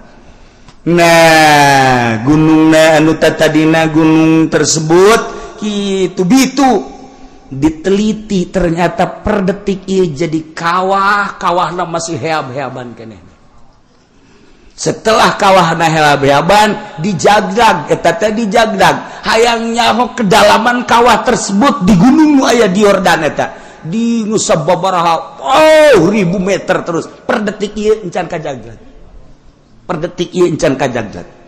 Nah, gunungna anu tadina gunung tersebut kitu bitu diteliti, ternyata per detik ieu jadi kawah. Kawahna masih heab-heaban keneh. Setelah kawahna heab-heaban, dijagdag eta teh, dijagdag hayang nyaho kedalaman kawah tersebut di gunung nu aya di Yordan eta, di nu sababaraha, oh, ribu meter. Terus per detik ieu encan kajagdag, per detik ieu encan kajagdag.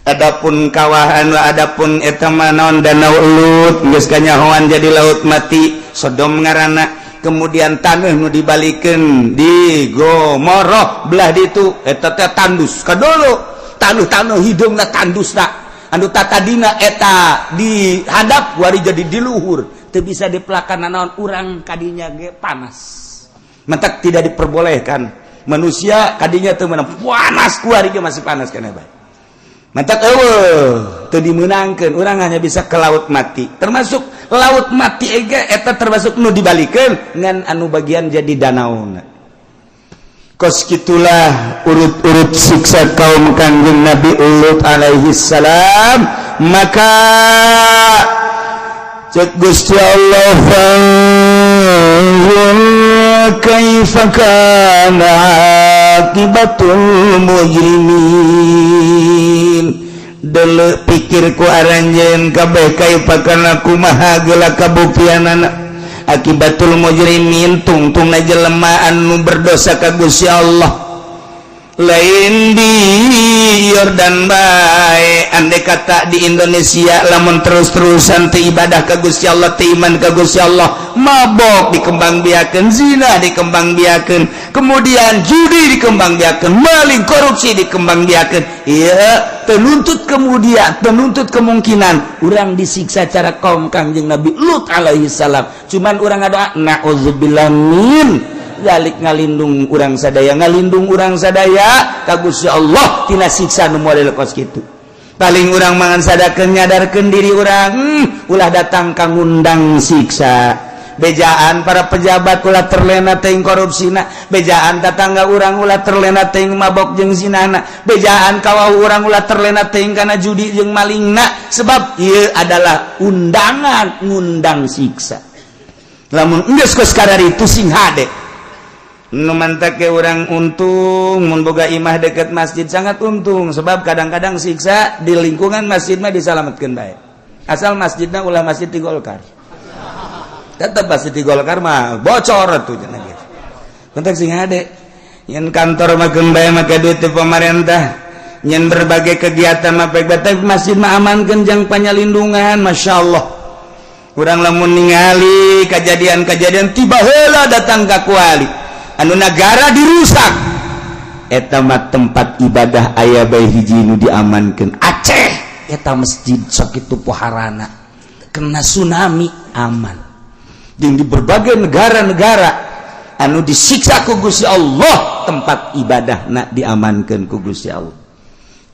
Adapun kawah anu, adapun eta mah naon, Danau Lut geus kanyahoan jadi Laut Mati, Sodom ngaranna. Kemudian tanah nu dibalikin di Gomoroh belah ditu, eta teh tandus kadolo, tanah-tanah hidungna tandusna, anu tatadina eta di hadap wari jadi di luhur, teu bisa dipelakan naon. Urang kadinya ge panas, mentak tidak diperbolehkan manusia kadinya teu meunang. Panas, kuari ge masih panas keneh bae. Mentak eueuh, teu dimeunangkeun. Urang hanya bisa ke Laut Mati. Termasuk Laut Mati ege eta termasuk nu dibalikeun, ngan anu bagian jadi danau. Kos gitulah urut-urut siksa kaum Kangjeng Nabi Lut alaihi salam. Maka cek Gusti Allah, fanzur kaifa kana aqibatul mujrimin. Dele, pikir ku aranjeun kabeh, kaifa kana kumaha geula kabuktianana, akibatul mujrimin, tungtungna jelema anu berdosa ka Gusti Allah. Lain di Yordan bae, andai kata di Indonesia lamun terus-terusan teu ibadah ka Gusti Allah, teu iman ka Gusti Allah, mabok dikembangbiakeun, zina dikembangbiakeun, kemudian judi dikembangbiakeun, maling, korupsi dikembangbiakeun, iya penuntut, kemudian penuntut kemungkinan orang disiksa cara kaum Kangjeng Nabi Lut alaihi salam. Cuman orang ada na'udzubillah min dzalik, ngalindung urang sadaya, ngalindung urang sadaya ka Gusti Allah tina siksa nu model kos kitu. Paling urang mangan sadakeun, nyadarkeun diri urang, ulah datang ka ngundang siksa. Bejaan para pejabat ulah terlena teuing korupsina, bejaan tetangga urang ulah terlena teuing mabok jeung zinana, bejaan kawah urang ulah terlena teuing kana judi jeung malingna, sebab ieu adalah undangan ngundang siksa. Lamun geus kos itu sing hade. Nu mantak ke urang untung mun boga imah deket masjid, sangat untung, sebab kadang-kadang siksa di lingkungan masjid mah disalamatkeun bae, asal masjidna ulah masjid di Golkar. Tetap masjid di Golkar mah bocor tuh cenah gitu. Penting sing hade. Nyen kantor mah keun bae make duit ti pemerintah, nyen berbagai kegiatan mah baik, tapi masjid mah amankeun jang panyalindungan. Masya Allah, kurang lamun ningali kejadian-kejadian tiba heula datang ka kuali anu negara dirusak, eta mah tempat ibadah aya bae hiji nu diamankeun. Aceh eta masjid sakitu poharana, kena tsunami aman. Jeung di berbagai negara-negara anu disiksa ku Gusti Allah, tempat ibadah nak diamankeun ku Gusti Allah.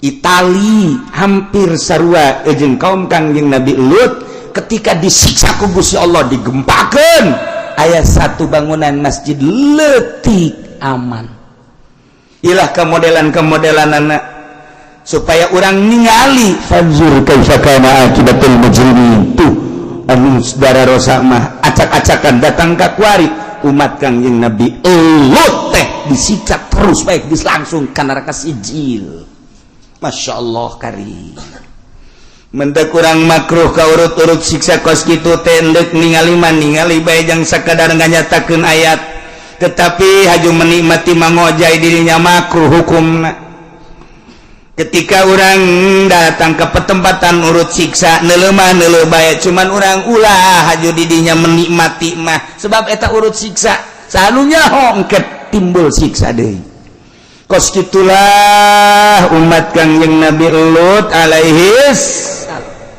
Itali hampir sarua jeung kaum Kangjeng Nabi Lut. Ketika disiksa ku Gusti Allah, digempakeun, aya satu bangunan masjid letik aman. Ilah kemodelan-kemodelan anak supaya orang ningali, fanzur kaifa kana akibatul mujrimin. Tuh anu saudara rosak mah acak-acakan datang ka kuari. Umat Kangjeng Nabi Lut teh disiksa terus baik langsung ka neraka Sijil. Masya Allah kari mentek kurang makruh ka urut-urut siksa kos kitu teh. Endek ningali mah ningali bae, jang sakadar nganyatakeun ayat, tetapi haju menikmati mangojai dirinya makruh hukumna. Ketika orang datang ke petempatan urut siksa, nelemah neuleuh bae, cuman orang ulah haju didinya menikmati mah, sebab eta urut siksa selalunya hongket timbul siksa deui. Kos gitulah umat Kangjeng Nabi Lut alaihis.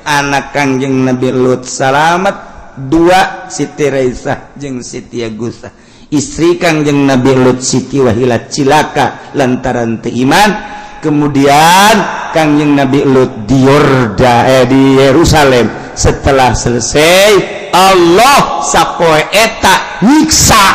Anak Kangjeng Nabi Lut salamet dua, Siti Raisah jeung Siti Agusa. Istri Kangjeng Nabi Lut, Siti Wahilah, cilaka lantaran teu iman. Kemudian Kangjeng Nabi Lut di Yorda, di Yerusalem. Setelah selesai Allah sapoe eta nyiksa,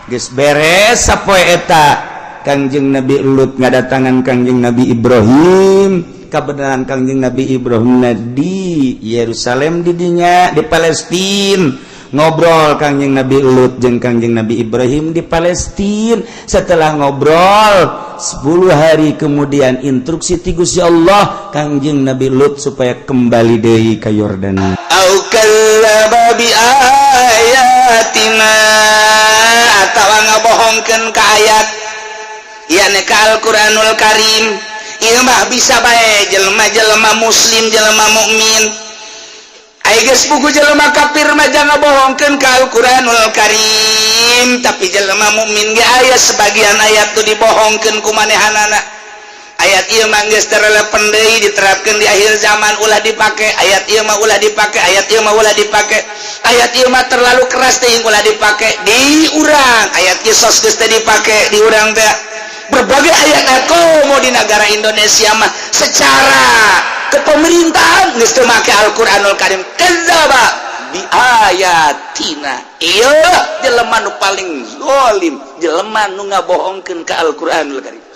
geus beres sapoe eta Kangjeng Nabi Lut ngadatangan Kangjeng Nabi Ibrahim. Kebenaran Kangjeng Nabi Ibrahim di Yerusalem, didinya di Palestina. Ngobrol Kangjeng Nabi Lut jeung Kangjeng Nabi Ibrahim di Palestina. Setelah ngobrol 10 hari kemudian, instruksi ti Gusti Allah Kangjeng Nabi Lut supaya kembali deui ka Yordania. Au kadzdzaba bi ayatina, atawa ngabohongkeun ka ayat, yakni ka Al-Qur'anul Karim. Ieu mah bisa bae jelema-jelema muslim, jelema mukmin. Ai geus buku jelema kafir mah jangan bohongkeun ka Al-Qur'anul Karim, tapi jelema mukmin ge aya sebagian ayat tuh dibohongkeun ku manehanana. Ayat ieu mah geus teu relevan deui diterapkeun di akhir zaman, ulah dipake. Ayat ieu mah ulah dipake, ayat ieu mah ulah dipake, ayat ieu mah terlalu keras teuing, ulah dipake di urang. Ayat kisos geus teu dipake di urang teh. Berbagai ayat komo di negara Indonesia mah secara kepemerintahan geus teu make Al-Qur'anul Karim. Kadzaba bi ayatina, ieu jelema nu paling zalim, jelema nu ngabohongkeun ka Al-Qur'anul Karim.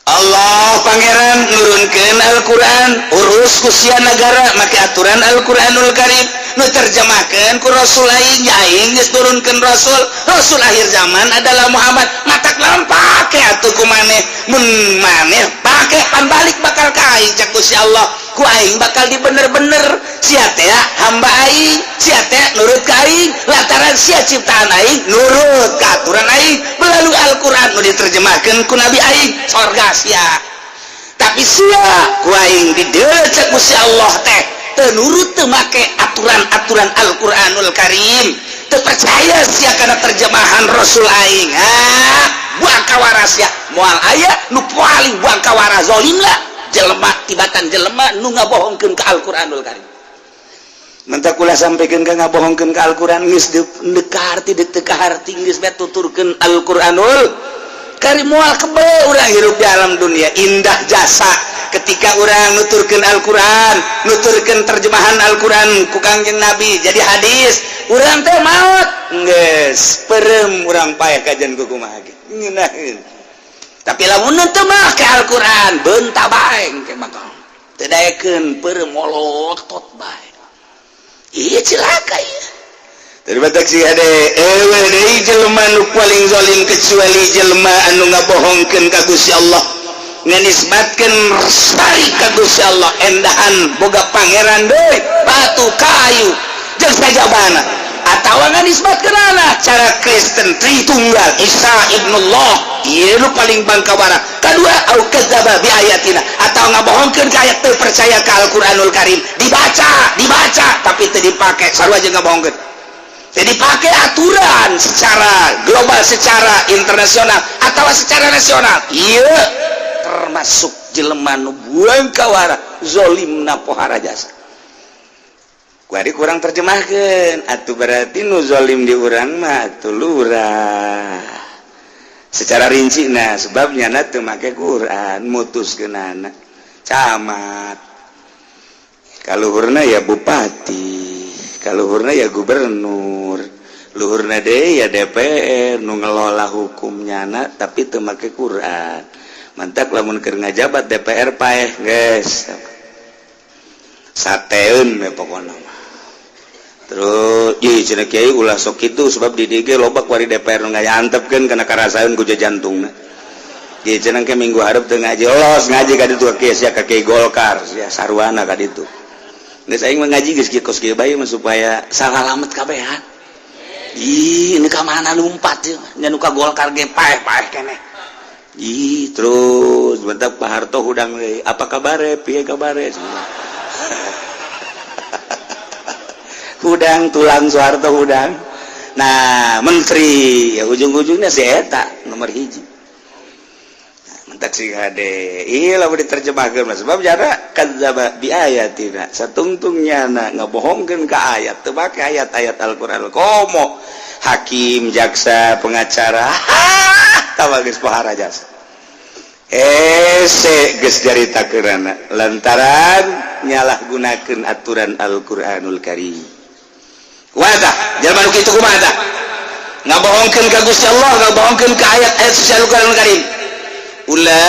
Allah Pangeran nurunkeun Al-Qur'an, urus ku sia negara make aturan Al-Qur'anul Karim nu terjemahkeun ku Rasul aing. Ya, aing geus turunkeun Rasul, Rasul akhir zaman adalah Muhammad. Matak lamun pake atuh ku maneh, mun maneh pake pan balik bakal ka aing. Cak Gusti Allah, ku aing bakal dibener-bener. Sia teh hamba aing, sia teh nurut ka aing lantaran sia ciptaan aing, nurut ka aturan aing melalui Al-Qur'an nu diterjemahkeun ku Nabi aing, sorga sia. Tapi sia ku aing didecek Gusti Allah teh teu nurut, teu make aturan-aturan Al-Qur'anul Karim, teu percaya sia kana terjemahan Rasul aing. Ah, buang kawara sia, moal aya nu paling buang kawara zalim lah jelema tibatan jelema nu ngabohongkeun ka Al-Qur'anul Karim. Mentak ulah sampaikan ka ngabohongkeun ka Al-Qur'an, geus deuk harti, deuk teu kaharti, geus bae tuturkeun Al-Qur'anul Karim, moal kebel urang hirup di alam dunia. Indah jasa ketika urang nuturkeun Al-Qur'an, nuturkeun terjemahan Al-Qur'an ku Kangjeng Nabi jadi hadis, urang teh maot geus perem, urang paeh kajian ku kumaha ge ngeunaheun. Tapi lamun teu make Al-Qur'an, beunta bae engke bakal teu daekeun, peureum molotot bae. Iya, cilaka ieu. Daripada si hade ewe deui jelema nu paling zalim kecuali jelema anu ngabohongkeun ka Gusti Allah, nganisbatkeun syarik ka Gusti Allah, endahan boga pangeran deui, batu, kayu jeung sajabana, atawa nganisbatkeun anak cara Kristen, Tritunggal, Isa ibnullah. Ieu nu paling bangkawara. Kadua, au kadzaba bi ayatina, atau ngabohongkeun ka ayat, teu percaya ka Al-Qur'anul Karim. Dibaca, dibaca, tapi teu dipake, sarua jeung ngabohongkeun. Jadi pakai aturan secara global, secara internasional atau secara nasional, iya termasuk jelema nu buang kawara zolimna pohara jasa. Kuari kurang terjemahkan atuh, berarti nu zolim di urang mah atuh lurah secara rinci. Nah, sebabnya na teu make Quran mutuskeunana, camat kaluhurna ya bupati, kaluhurna ya gubernur, luhurna deui ya DPR nu ngelola hukumnya na, tapi teu make Quran. Mantak lamun keur ngajabat DPR paeh geus sateun we pokona mah. Terus ieu cenah kiai ulah sok kitu, sebab di DG loba kuari DPR nu ngayantepkeun kana karasaeun ku jantungna. Ieu cenah ke minggu hareup teu ngaji, los ngaji ka ditu kieu sia, ka kiai Golkar sia, sarwana ka ditu. Geus aing mah ngaji geus kieu kos kieu bae mah supaya salamet kabehan. Ih, ini ka mana lumpat ieu nya, nu ka Golkar ge paeh-paeh keneh. Ih, terus bentak Pak Harto hudang deui, apa kabare, piye kabare? Hudang tulang Soeharto hudang. Nah, menteri ya ujung-ujungnya si eta nomor hiji. Nah, mentak sing hade iya lah diterjemahkeun mah, sebab jara kadzaba bi ayatina, satungtungnya na ngabohongkeun ka ayat, teu make ayat-ayat Al-Qur'an, komo hakim, jaksa, pengacara, tah geus pohara jasa. Ese geus caritakeunana lantaran nyalahgunakeun aturan Al-Qur'anul Karim. Kumaha tah jelema nu kitu, kumaha tah ngabohongkeun ka Gusti Allah, ngabohongkeun ka ayat-ayat suci Al-Qur'anul Karim? Ulaika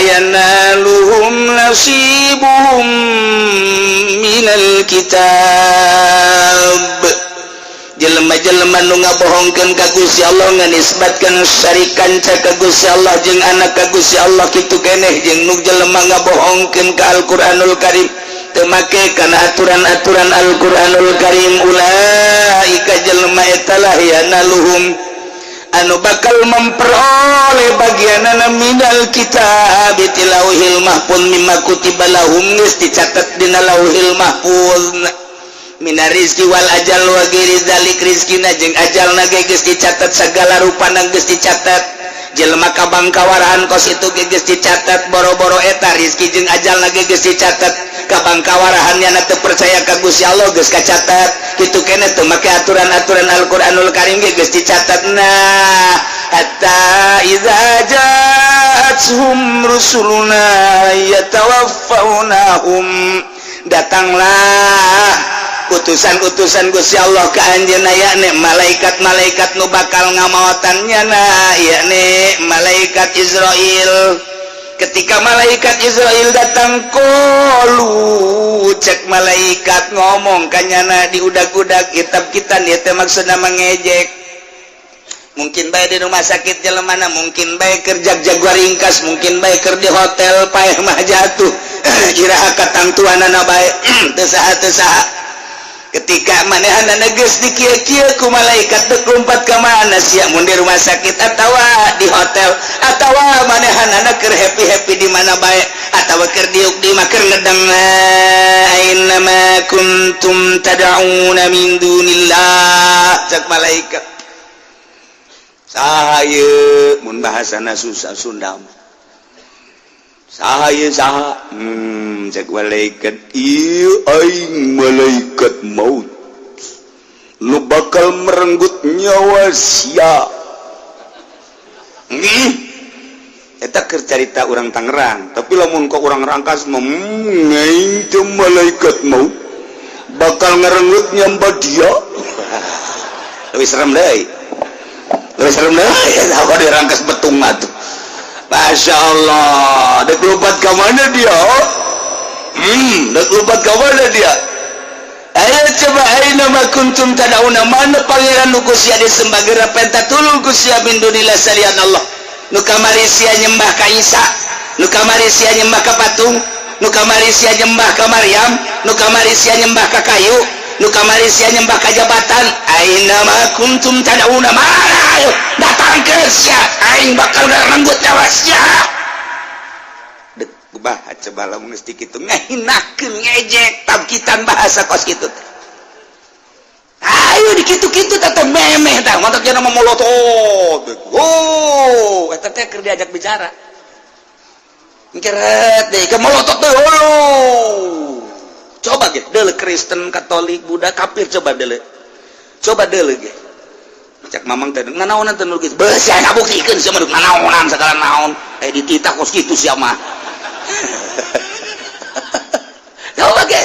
yanaluhum nasibuhum minal kitab. Jelema-jelema nu ngabohongkeun ka Gusti Allah, nganisbatkeun syarikan ka Gusti Allah jeung anak ka Gusti Allah, kitu keneh jeung nu jelema ngabohongkeun ka Al-Qur'anul Karim, teu make kana aturan-aturan Al-Qur'anul Karim, ulaika jelema eta lah yanaluhum Anu bakal memperoleh bagianana minal kitab ti lauhil mahfuz, mimma kutiba lahum, geus dicatat dina lauhil mahfuz, mina rizki wal ajal wa ghairi dzalik. Rizkina jeung ajalna ge geus dicatat, segala rupana geus dicatat. Jelema kabang kawarahan kos itu ge geus dicatat. Boro-boro eta, rizki jeung ajalna ge geus dicatat. Kabang kawarahan nyana teu percaya ka Gusti Allah geus kacatat. Kitu keneh teu make aturan-aturan Al-Qur'anul Karim ge geus dicatat. Nah, hatta idza ja'atuhum rusuluna yatawaffaunahum, datanglah utusan-utusan Gusti Allah ke anjeunna, yakni malaikat-malaikat nu bakal ngamaotan nyana, yakni malaikat Izrail. Ketika malaikat Izrail datang, qalu, cek malaikat ngomong kanyana diudag-udag kitab kita. Ieu teh maksudna mengejek. Mungkin bae di rumah sakit jelemana, mungkin bae keur jag-jaguar ringkas, mungkin bae keur di hotel, paeh mah jatuh, iraha katangtuanana bae, teu saha teu saha. Ketika manehanana geus dikieu-kieu ku malaikat, dek lompat ka mana sia? Mun di rumah sakit atawa di hotel atawa manehanana keur happy-happy di mana bae atawa keur diuk di mah, keur ngedeng, aina ma kuntum tad'una min dunillah? Cek malaikat, saha ieu? Mun bahasana susah Sunda mah, saha ieu, saha? Cek malaikat, ieu aing malaikat maut nu bakal merenggut nyawa sia. Nih, eta keur carita urang Tangerang, tapi lamun kok urang Rangkas mah, aing teh malaikat maut bakal ngerenggut nyawa dia." Lebih serem deui, lebih serem deui kalau di Rangkas Betung atuh. Masya Allah, dek lompat ke mana dia? Dek lompat ke mana dia? Ayo coba, aina ma kuntum tad'una? Mana pangeran nu ku sia disembah? Geura penta tulung ku sia, min dunillah, salian Allah. Nu kamari sia nyembah ka Isa, nu kamari sia nyembah ka patung, nu kamari sia nyembah ka Maryam, nu kamari sia nyembah ka kayu, nu kamari sia nyembah ka jabatan. Aina ma kuntum tad'una? Mana? Ayo datang ke sia, aing bakal ngerenggut nyawa sia. Dek bah, coba lamun geus kitu ngahinakeun, ngejek, tabkitan bahasa kos kitu teh. Ayo dikitu-kitu tetep memeh tah, mantak cenah molotot. Oh, eta teh keur diajak bicara. Keret deh, ke molotot deh. Oh. Coba gitu, deuleu Kristen, Katolik, Buddha, kafir, coba deuleu. Coba deuleu ge. Cek mamang teh nanaonan teh nu kitu. Beuh, sia ngabuktikeun sia mah nanaonan segala naon. Eh, dititah kos kitu sia mah. Coba ge.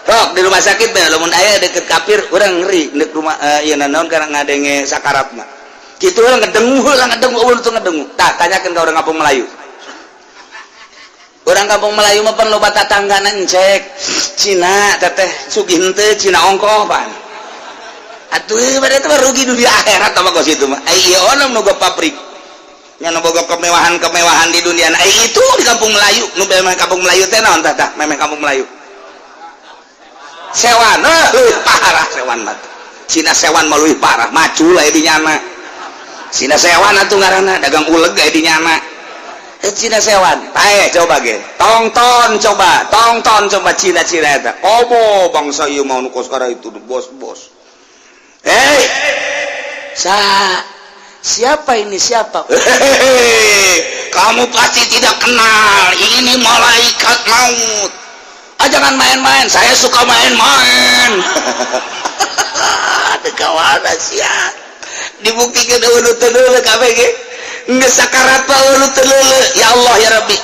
Sok di rumah sakit bae lamun aya deket kafir, urang ngeri dek rumah ieu naon karena ngadenge sakarat mah. Kitu urang ngedengu heula, ngedengu eueuh teu ngedengu. Tah, tanyakeun ka urang kampung Melayu. Orang kampung Melayu mah pan loba tatanggana encek. Cina teteh sugih henteu, Cina ongkoh pan. Atuh pada itu rugi dunia akhirat apa kos itu mah. Ai ieu ono nu pabrik. Nya nu boga kemewahan-kemewahan di dunia. Ai itu di kampung Melayu, nu memang kampung Melayu teh naon tah tah memang kampung Melayu. Sewan, eh, leuwih parah sewan mah. Cina sewan mah leuwih parah, macul aya di nyana. Cina sewan atuh ngaranna dagang uleg aya di nyana. Eh, Cina sewan, pae coba ge. Tongton coba, tongton coba Cina-Cina eta. Obo bangsa ieu mah nu kos itu bos-bos. Hei, sa siapa ini, siapa? Hehehe, kamu pasti tidak kenal. Ini malaikat maut. Ah, jangan main-main. Saya suka main-main. Ada kawan sia. Dibuktikan dulu dulu KBG. Geus sakarat mah eueuh teu. Ya Allah ya Rabbi.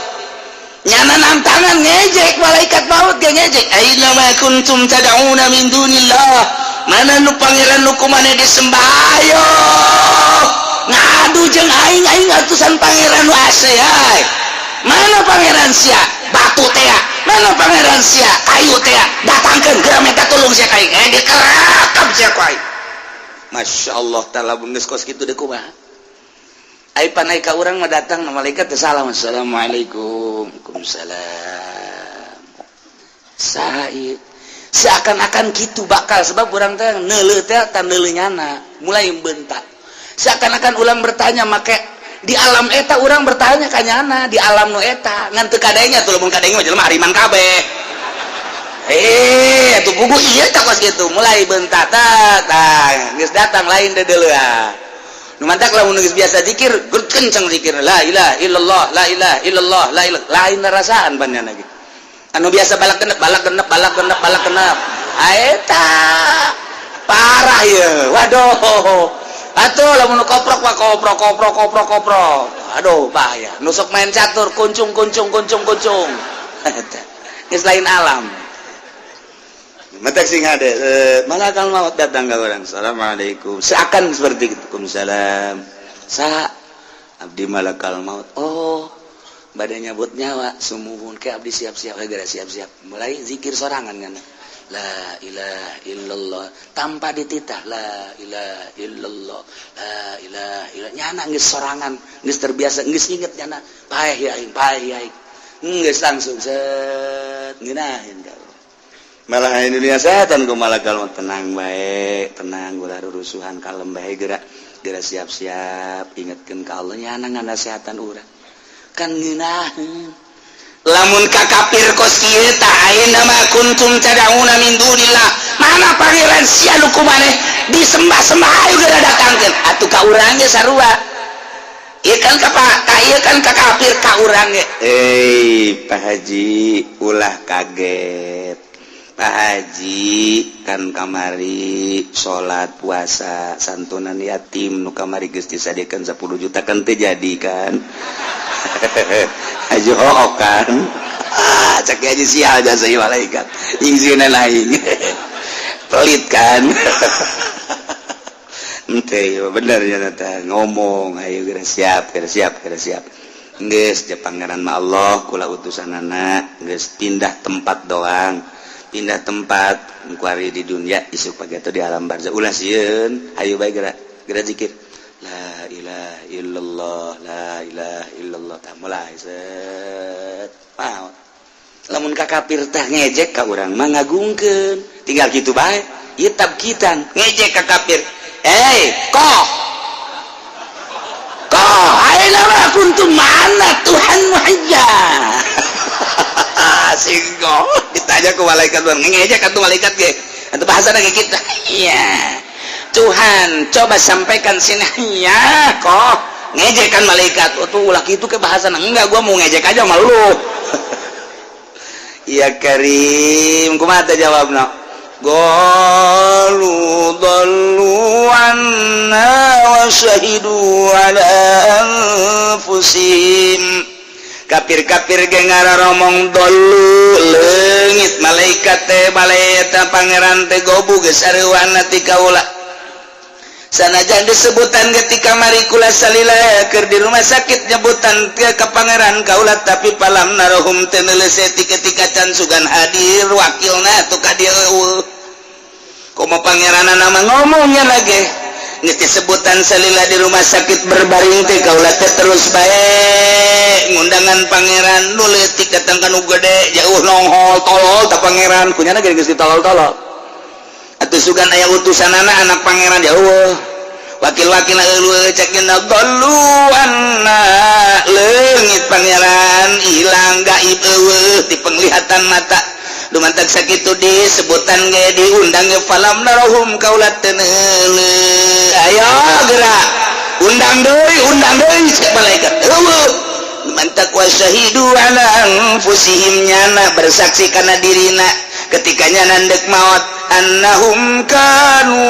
Nyana nantangan, ngejek malaikat maut ge ngejek. Aina ma kuntum tad'una min dunillah? Mana nu pangeran nu kumaneh disembah? Ayo ngadu jeung aing, aing atusan pangeran nu ase ay. Mana pangeran sia? Batu tea. Mana pangeran sia? Kayu tea. Datangkeun geura, minta tulung sia ka aing. Eh, dikerakap sia ku aing. Masya Allah ta'ala, geus kos kitu deui kumaha? Ai panai ka urang mah datang malaikat teh salam, assalamualaikum, waalaikumsalam. Saha ieu? Seakan-akan gitu bakal, sebab urang teh neuleuh teh tan neuleuh nyana mulai bentak. Seakan-akan ulang bertanya, make di alam eta urang bertanya kanyana di alam nu eta ngan teu kadenge tuh. Lamun kadenge mah jelema hariman kabeh. Eh, tuh buku iya tak kos gitu mulai bentak tah geus datang lain deuleuan nu mantak. Lamun geus biasa zikir, kenceng zikir, la ilaha illallah, la ilaha illallah, la ilaha, lain rasaan banyak lagi. Anu biasa balak genep, balak genep, balak genep, balak genep, eta parah ya. Waduh, atuh lamun koprok mah koprok, koprok, koprok, koprok, aduh, bahaya. Nusuk main catur, kuncung, kuncung, kuncung, kuncung, geus lain alam. Matak sing ada malakal maut datang ke orang, "Assalamualaikum," seakan seperti itu. "Waalaikumsalam." "Sa abdi malakal maut." "Oh, badannya nyabut nyawa." "Sumuhun." "Ke abdi siap-siap." Segera siap-siap, mulai zikir sorangan kan, la ilaha illallah, tanpa dititah, la ilaha illallah, la ilaha illallah. Nyana geus sorangan, geus terbiasa, geus inget nyana, paeh ya aing, paeh ya aing, geus langsung set ngeunaheun. Malah ini dunia setan ku malakal maut, "Tenang baik, tenang, ulah rusuhan, kalem bae, gerak gerak, siap-siap, ingetkeun ka Allah." Nyana nganasehatan urang kan ngeunaheun. Lamun ka kafir kos kieu tah, aina ma kuntum tad'una min dunillah, mana pangeran sia nu ku maneh disembah-sembah, ayo geura datangkeun atuh. Ka urang ge sarua ieu kan, ka ka ieu kan ka kafir, ka urang ge, "Eh, Pak Haji, ulah kaget. Pak Haji kan kamari salat, puasa, santunan yatim nu kamari geus disadiakeun 10 juta kan teu jadi kan? Haji hook kan?" Ah, cek aja sial jasa malaikat ingsieunan aing pelit kan. Ente bener ya teh ngomong, "Ayo geura siap, geura siap, geura siap." Geus je Pangeran mah Allah, kula utusanana geus pindah tempat doang, pindah tempat kuari di dunia, isuk pagi atau di alam barzah. Ulah sieun, ayo bae geura geura zikir, la ilaha illallah, la ilaha illallah. Tah, mulai set maot. Lamun ka kafir teh ngejek, ka urang mah ngagungkeun, tinggal kitu bae ieu tabkitan. Ngejek ka kafir, "Eh, kok kok aina ma kuntum, mana Tuhanmu?" Aja singgo ditanya ke malaikat, ngejek atuh malaikat ge atau bahasa lagi kita, iya Tuhan, coba sampaikan sini ya. Kok ngejek kan malaikat? Oh tuh, ulah gitu ke bahasa. Enggak, gua mau ngejek aja sama lu. Ya Karim, kumaha teh jawabna? Qalu dhallu anna wa syahidu ala anfusihim. Kafir-kafir ge ngararomong, dhallu, leungit malaikat teh, malaikat Pangeran teh gobu geus sareuwana ti kaula. Sanajan disebutan ketika mari kula salila keur di rumah sakit, nyebutan ke ke Pangeran kaula, tapi falam narohum, teu neuleuh ketika can sugan hadir wakilna tuh ka dieu eueuh. Komo Pangeran nama ngomongnya lagi geus disebutan salila di rumah sakit berbaring teh, kaula teh terus bae ngundangan Pangeran. Nu leutik datang ka nu gede, jauh nonghol tolol ta Pangeran kunyana geus ditolol-tolol atuh. Sugan aya utusan anak anak Pangeran jauh, wakil-wakil eueuh. Cekna, dhallu anna, leungit Pangeran, hilang, gaib, eueuh di penglihatan mata. Dumantak sakitu disebutan ge, diundang ge, falam narohum, kaula teu neuleuh. Ayo gerak, undang deui, undang deui, cek malaikat, eueuh. Mantak wa syahidu ala anfusihim, nyana bersaksi kana dirina ketika nyana ndek maut, annahum kanu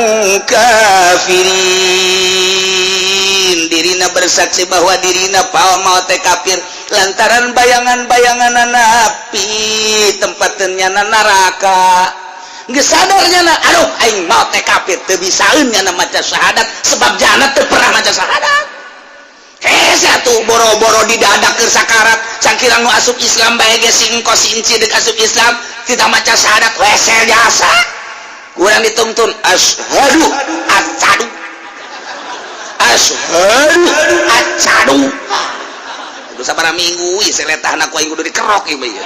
kafirin. Dirina bersaksi bahwa dirina pawa maut teh kafir lantaran bayangan-bayangan api, tempat nyana neraka. Geus sadar nyana, aduh, aing maut teh kafir. Teu bisaeun nyana maca syahadat sebab jana teu pernah maca syahadat. Hese atuh, boro-boro di dada keur sakarat, cangkirang nu asup Islam bae ge, si engko si inci dek asup Islam tidak maca syahadat, wesel jasa. Kurang dituntun, asyhadu acadu, asyhadu acadu. Itu sabaraha minggu ieu seletahna ku aing kudu dikerok ieu mah. Ieu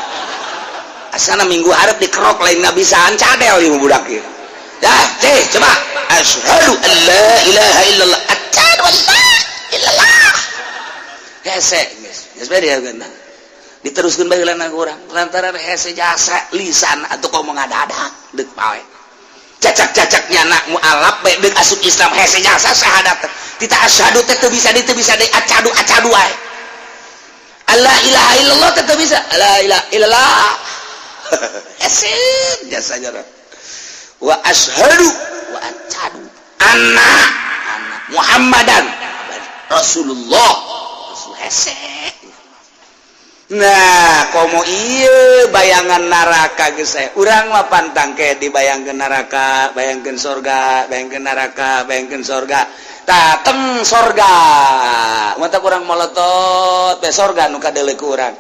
asana minggu hareup dikerok, lain ngabisaan cadel ieu budak ieu. Dah, ceh, coba, asyhadu an la ilaha illallah, acadu. La illallah. Hese geus geus bae dia diteruskeun bae heula urang lantaran hese jasa lisan atau komo ngadadak deuk pae cacak-cacak nyana mualaf bae deuk asup Islam, hese jasa syahadat tita asyhadu teh teu bisa, teu bisa deui, acadu acadu wae. La ilaha illallah teh teu bisa, la ilaha illallah hese jasa jasa wa asyhadu wa acadu anna anna Muhammadan Rasulullah, Rasul hese. Nah, komo iya bayangan neraka geus aya. Urang mah pantang ke dibayangkeun neraka, bayangkeun sorga, bayangkeun neraka, bayangkeun sorga. Tah, teng sorga. Mata kurang molotot be sorga nu kadeuleu ku urang.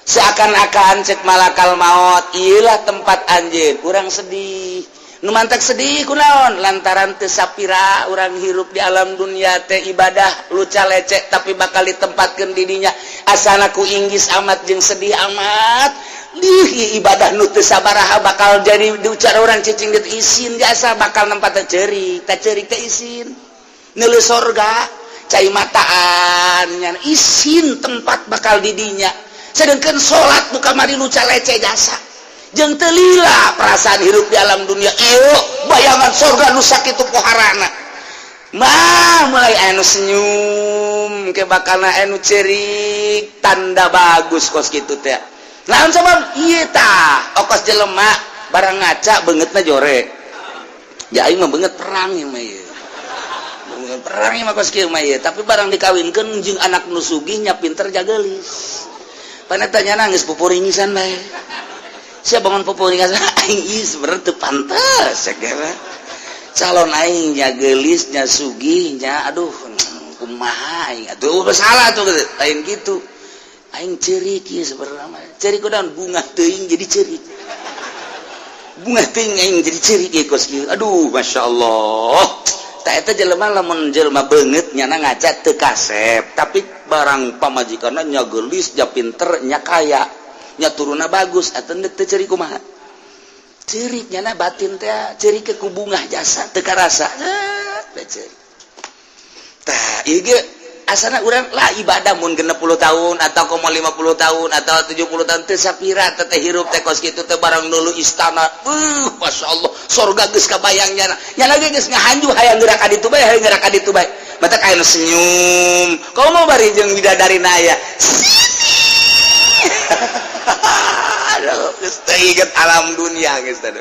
Seakan-akan cek malakal maut, iyalah tempat anjeun. Urang sedih. Nu mantak sedih kunaon? Lantaran teu sapira urang hirup di alam dunia teh ibadah luca lecek, tapi bakal ditempatkeun di dinya. Asana ku inggis amat jeung sedih amat. Dih, ibadah nu teu sabaraha bakal jadi diucar orang cicing dit isin jasa bakal nempat teh ceurik, teh ceurik teh isin. Neuleuh sorga, cai mataan nya isin tempat bakal di dinya. Sedangkan salat nu kamari luca lecek jasa jeung teu lila perasaan hirup di alam dunia, ieu bayangan sorga nu sakitu poharana mah mulai anu senyum ke bakalna anu cerik, tanda bagus kos kitu teh. Naon sabab ieu tah? Okos jelema barang ngaca beungeutna jore ya, aing mah beungeut perang ieu mah, ieu beungeut perang ieu mah kos kieu mah ieu. Tapi barang dikawinkeun jeung anak nu sugih nya pinter jageulis, paneta nya nangis pupuringisan bae. Siapa bangun pupuringisan aing ieu sebenarnya teu pantes ya kira calon aing nya geulis nya sugih nya, aduh, kumaha aing atuh, salah tuh gitu. Lain gitu, aing ceurik ieu sebenarnya mah ceurik kudaon, bunga teuing jadi ceurik, bunga teuing aing jadi ceurik ieu kos kieu. Aduh, masya Allah. Tah, eta jelema lamun jelema beungeut nyana ngaca teu kasep, tapi barang pamajikanna nya geulis nya pinter nya kaya nya turunna bagus, atuh teu ceurik kumaha? Ceurik nyana batin teh ceurik ke ku bungah jasa teu karasa teh ceurik. Tah, ieu ge asana urang lah ibadah mun 60 tahun atau komo 50 tahun atau 70 tahun teu sapira teh hirup teh kos kitu teh. Barang dulu istana, masya Allah, sorga geus kabayang nyana, nyana ge geus ngahanju hayang geura ka ditu bae, hayang geura ka ditu bae. Mata aya nu senyum komo bari jeung bidadarina aya sini. Aduh, geus teu inget alam dunia geus teh.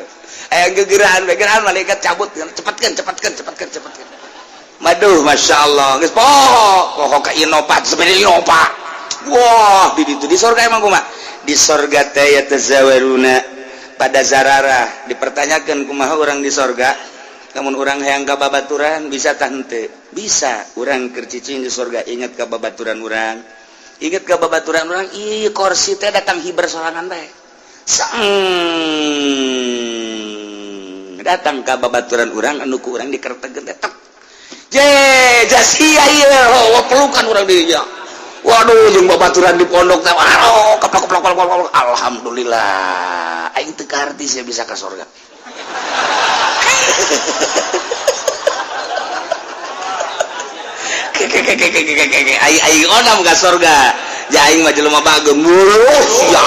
Aya gegeraan bae, gegeraan malaikat cabut, cepatkeun, cepatkeun, cepatkeun, cepatkeun. Maduh, masya Allah, geus poho poho ka Innova, sepeda Innova. Wah, di ditu di sorga emang kumaha? Di sorga teh yatazawaruna pada zararah, dipertanyakan kumaha orang di sorga. Namun orang hayang ka babaturan bisa tah henteu? Bisa. Urang keur cicing di sorga inget ka babaturan urang, inget ka babaturan urang, ih, kursi teh datang hiber sorangan bae. Sang datang ka babaturan urang anu ku urang dikertegeun teh tek je jasia ieu, oh, pelukan urang dinya. Waduh, jeung babaturan di pondok teh, waduh, keplok keplok keplok keplok. Alhamdulillah, aing teu kaharti sia bisa ka sorga. Aing aing onam ka sorga ja, aing mah jelema bageng sia.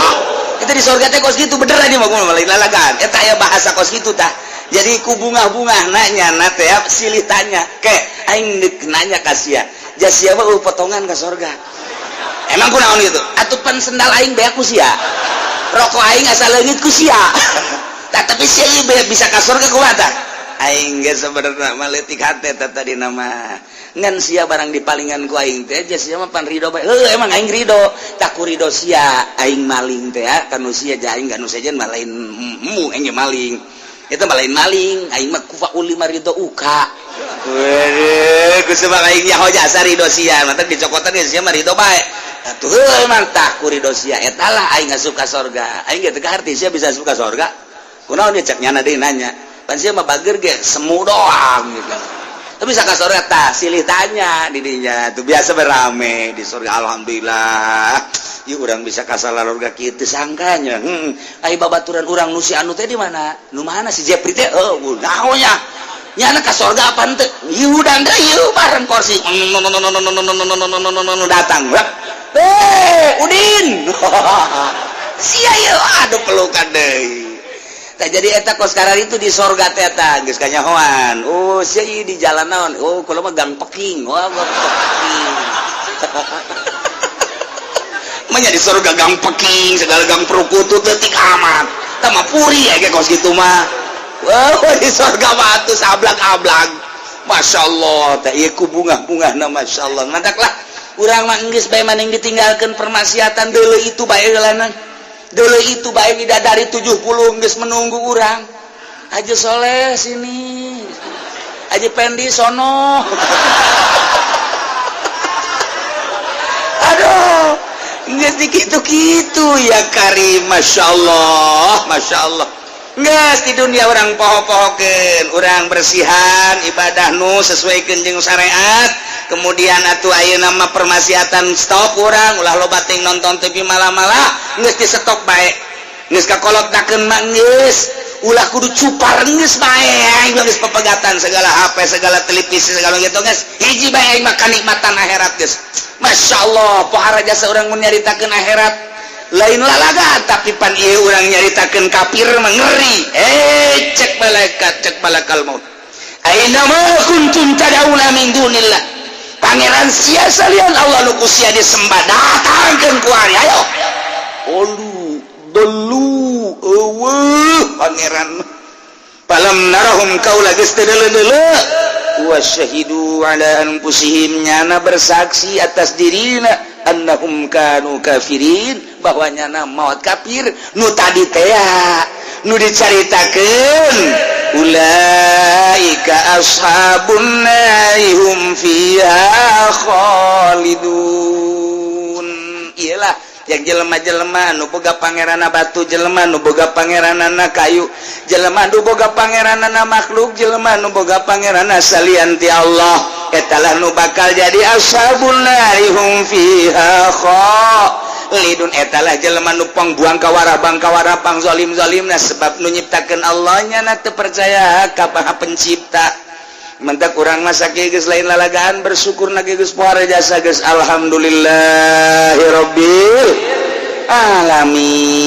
Itu di sorga teh kos kitu, bener aja mah, gua lain lalagan eta aya bahasa kos kitu tah. Jadi ku bunga-bunga nanya na teh silih tanya ke aing deuk nanya ka sia, ja sia mah potongan ka sorga, emang kunaon gitu? Atuh pan sendal aing beak ku sia, rokok aing asa leungit ku sia. Tah, tapi sia ieu bisa ka sorga kumaha tah? Aing ge sebenarnya mah leutik hate tah tadi nama ngan sia barang dipalingan ku aing teh ja sia mah pan ridho bae. Heuh, emang aing ridho tak ku ridho sia aing maling teh ya kanu sia ja aing kanu sejen mah lain mu aing ge maling itu mah lain maling aing mah kufa uli mah ridho uka. Wede, ku sebab aing nyaho jasa ridho sia mata dicokotan ge sia mah ridho bae. Atuh heuh, emang tah ku ridho sia eta lah aing asup ka sorga. Aing ge teu kaharti sia bisa asup ka sorga kunaon dia, cek nyana deui nanya, pan sia mah bager ge semu doang gitu, tapi bisa ka surga. Tah, silih tanya di dinya tuh biasa berame di surga. Alhamdulillah, yuk urang bisa ka surga kieu sangkanya. Ai babaturan urang nu si anu teh di mana? Nu mana si Jepri teh? Oh, naonnya. Nyana ka sorga apa henteu? Ieu deui, ieu bareng kursi datang. Eh, Udin. Sia ieu, aduh, pelukan deui. Tah, jadi eta kos sekarang itu di sorga teh eta geus kanyahoan. Oh, sia ieu di jalan naon? Oh, kalau mah Gang Peking. Wah, Gang Peking. Manya di surga Gang Peking, segala gang perkutu detik amat. Tah puri ya kos gitu mah. Wah, di surga mah atuh sablag-ablag. Masya Allah, teh ieu ku bunga-bunga na, Masya Allah. Ngadak lah, urang mah geus bae maning ditinggalkeun permaksiatan deuleu itu bae heulana. Deuleu itu bae bidadari 70 geus menunggu urang. Haji Soleh sini. Haji Pendi sono. Aduh, geus dikitu-kitu ya Karim, Masya Allah, Masya Allah. Geus di dunia urang poho-pohokeun, urang bersihan ibadah nu sesuai jeung syariat. Kemudian atuh ayeuna mah permaksiatan stop urang, ulah loba ting nonton TV malah-malah, geus di stop bae. Geus kakolot dakeun mah geus ulah kudu cupar, geus bae aing geus pepegatan segala HP, segala televisi, segala gitu, geus hiji bae aing mah kanikmatan akhirat geus. Masya Allah, pohara jasa urang mun nyaritakeun akhirat lain lalaga, tapi pan ieu urang nyaritakeun kafir mah ngeri. Eh, cek malaikat, cek malakal maut, aina ma kuntum tad'una min dunillah, pangeran sia salian Allah nu ku sia disembah, datangkeun ku ari, ayo. Olu dolu, eueuh pangeran. Falam narahum, kaula geus teu deuleu. Wa syahidu ala anfusihim, nyana bersaksi atas dirina, annahum kanu kafirin, bahwa nyana maut kafir. Nu tadi teh nu dicaritakeun, ulaika ashabun nari hum fiha khalidun. Iyalah yang jelema-jelema nu boga pangeranna batu, jelema nu boga pangeranana kayu, jelema nu boga pangeranana makhluk, jelema nu boga pangeranna salian ti Allah, etalah nu bakal jadi ashabun nari hum fiha khalidun. Etalah jelema nu pangbuang kawarabang kawarapang zalim-zalimna, sebab nu nyiptakeun Allah nya teu percaya ka Maha Pencipta. Mentak urang masa geus lain lalagaan, bersyukur na geus pohara jasa geus, alhamdulillahirabbil alamin.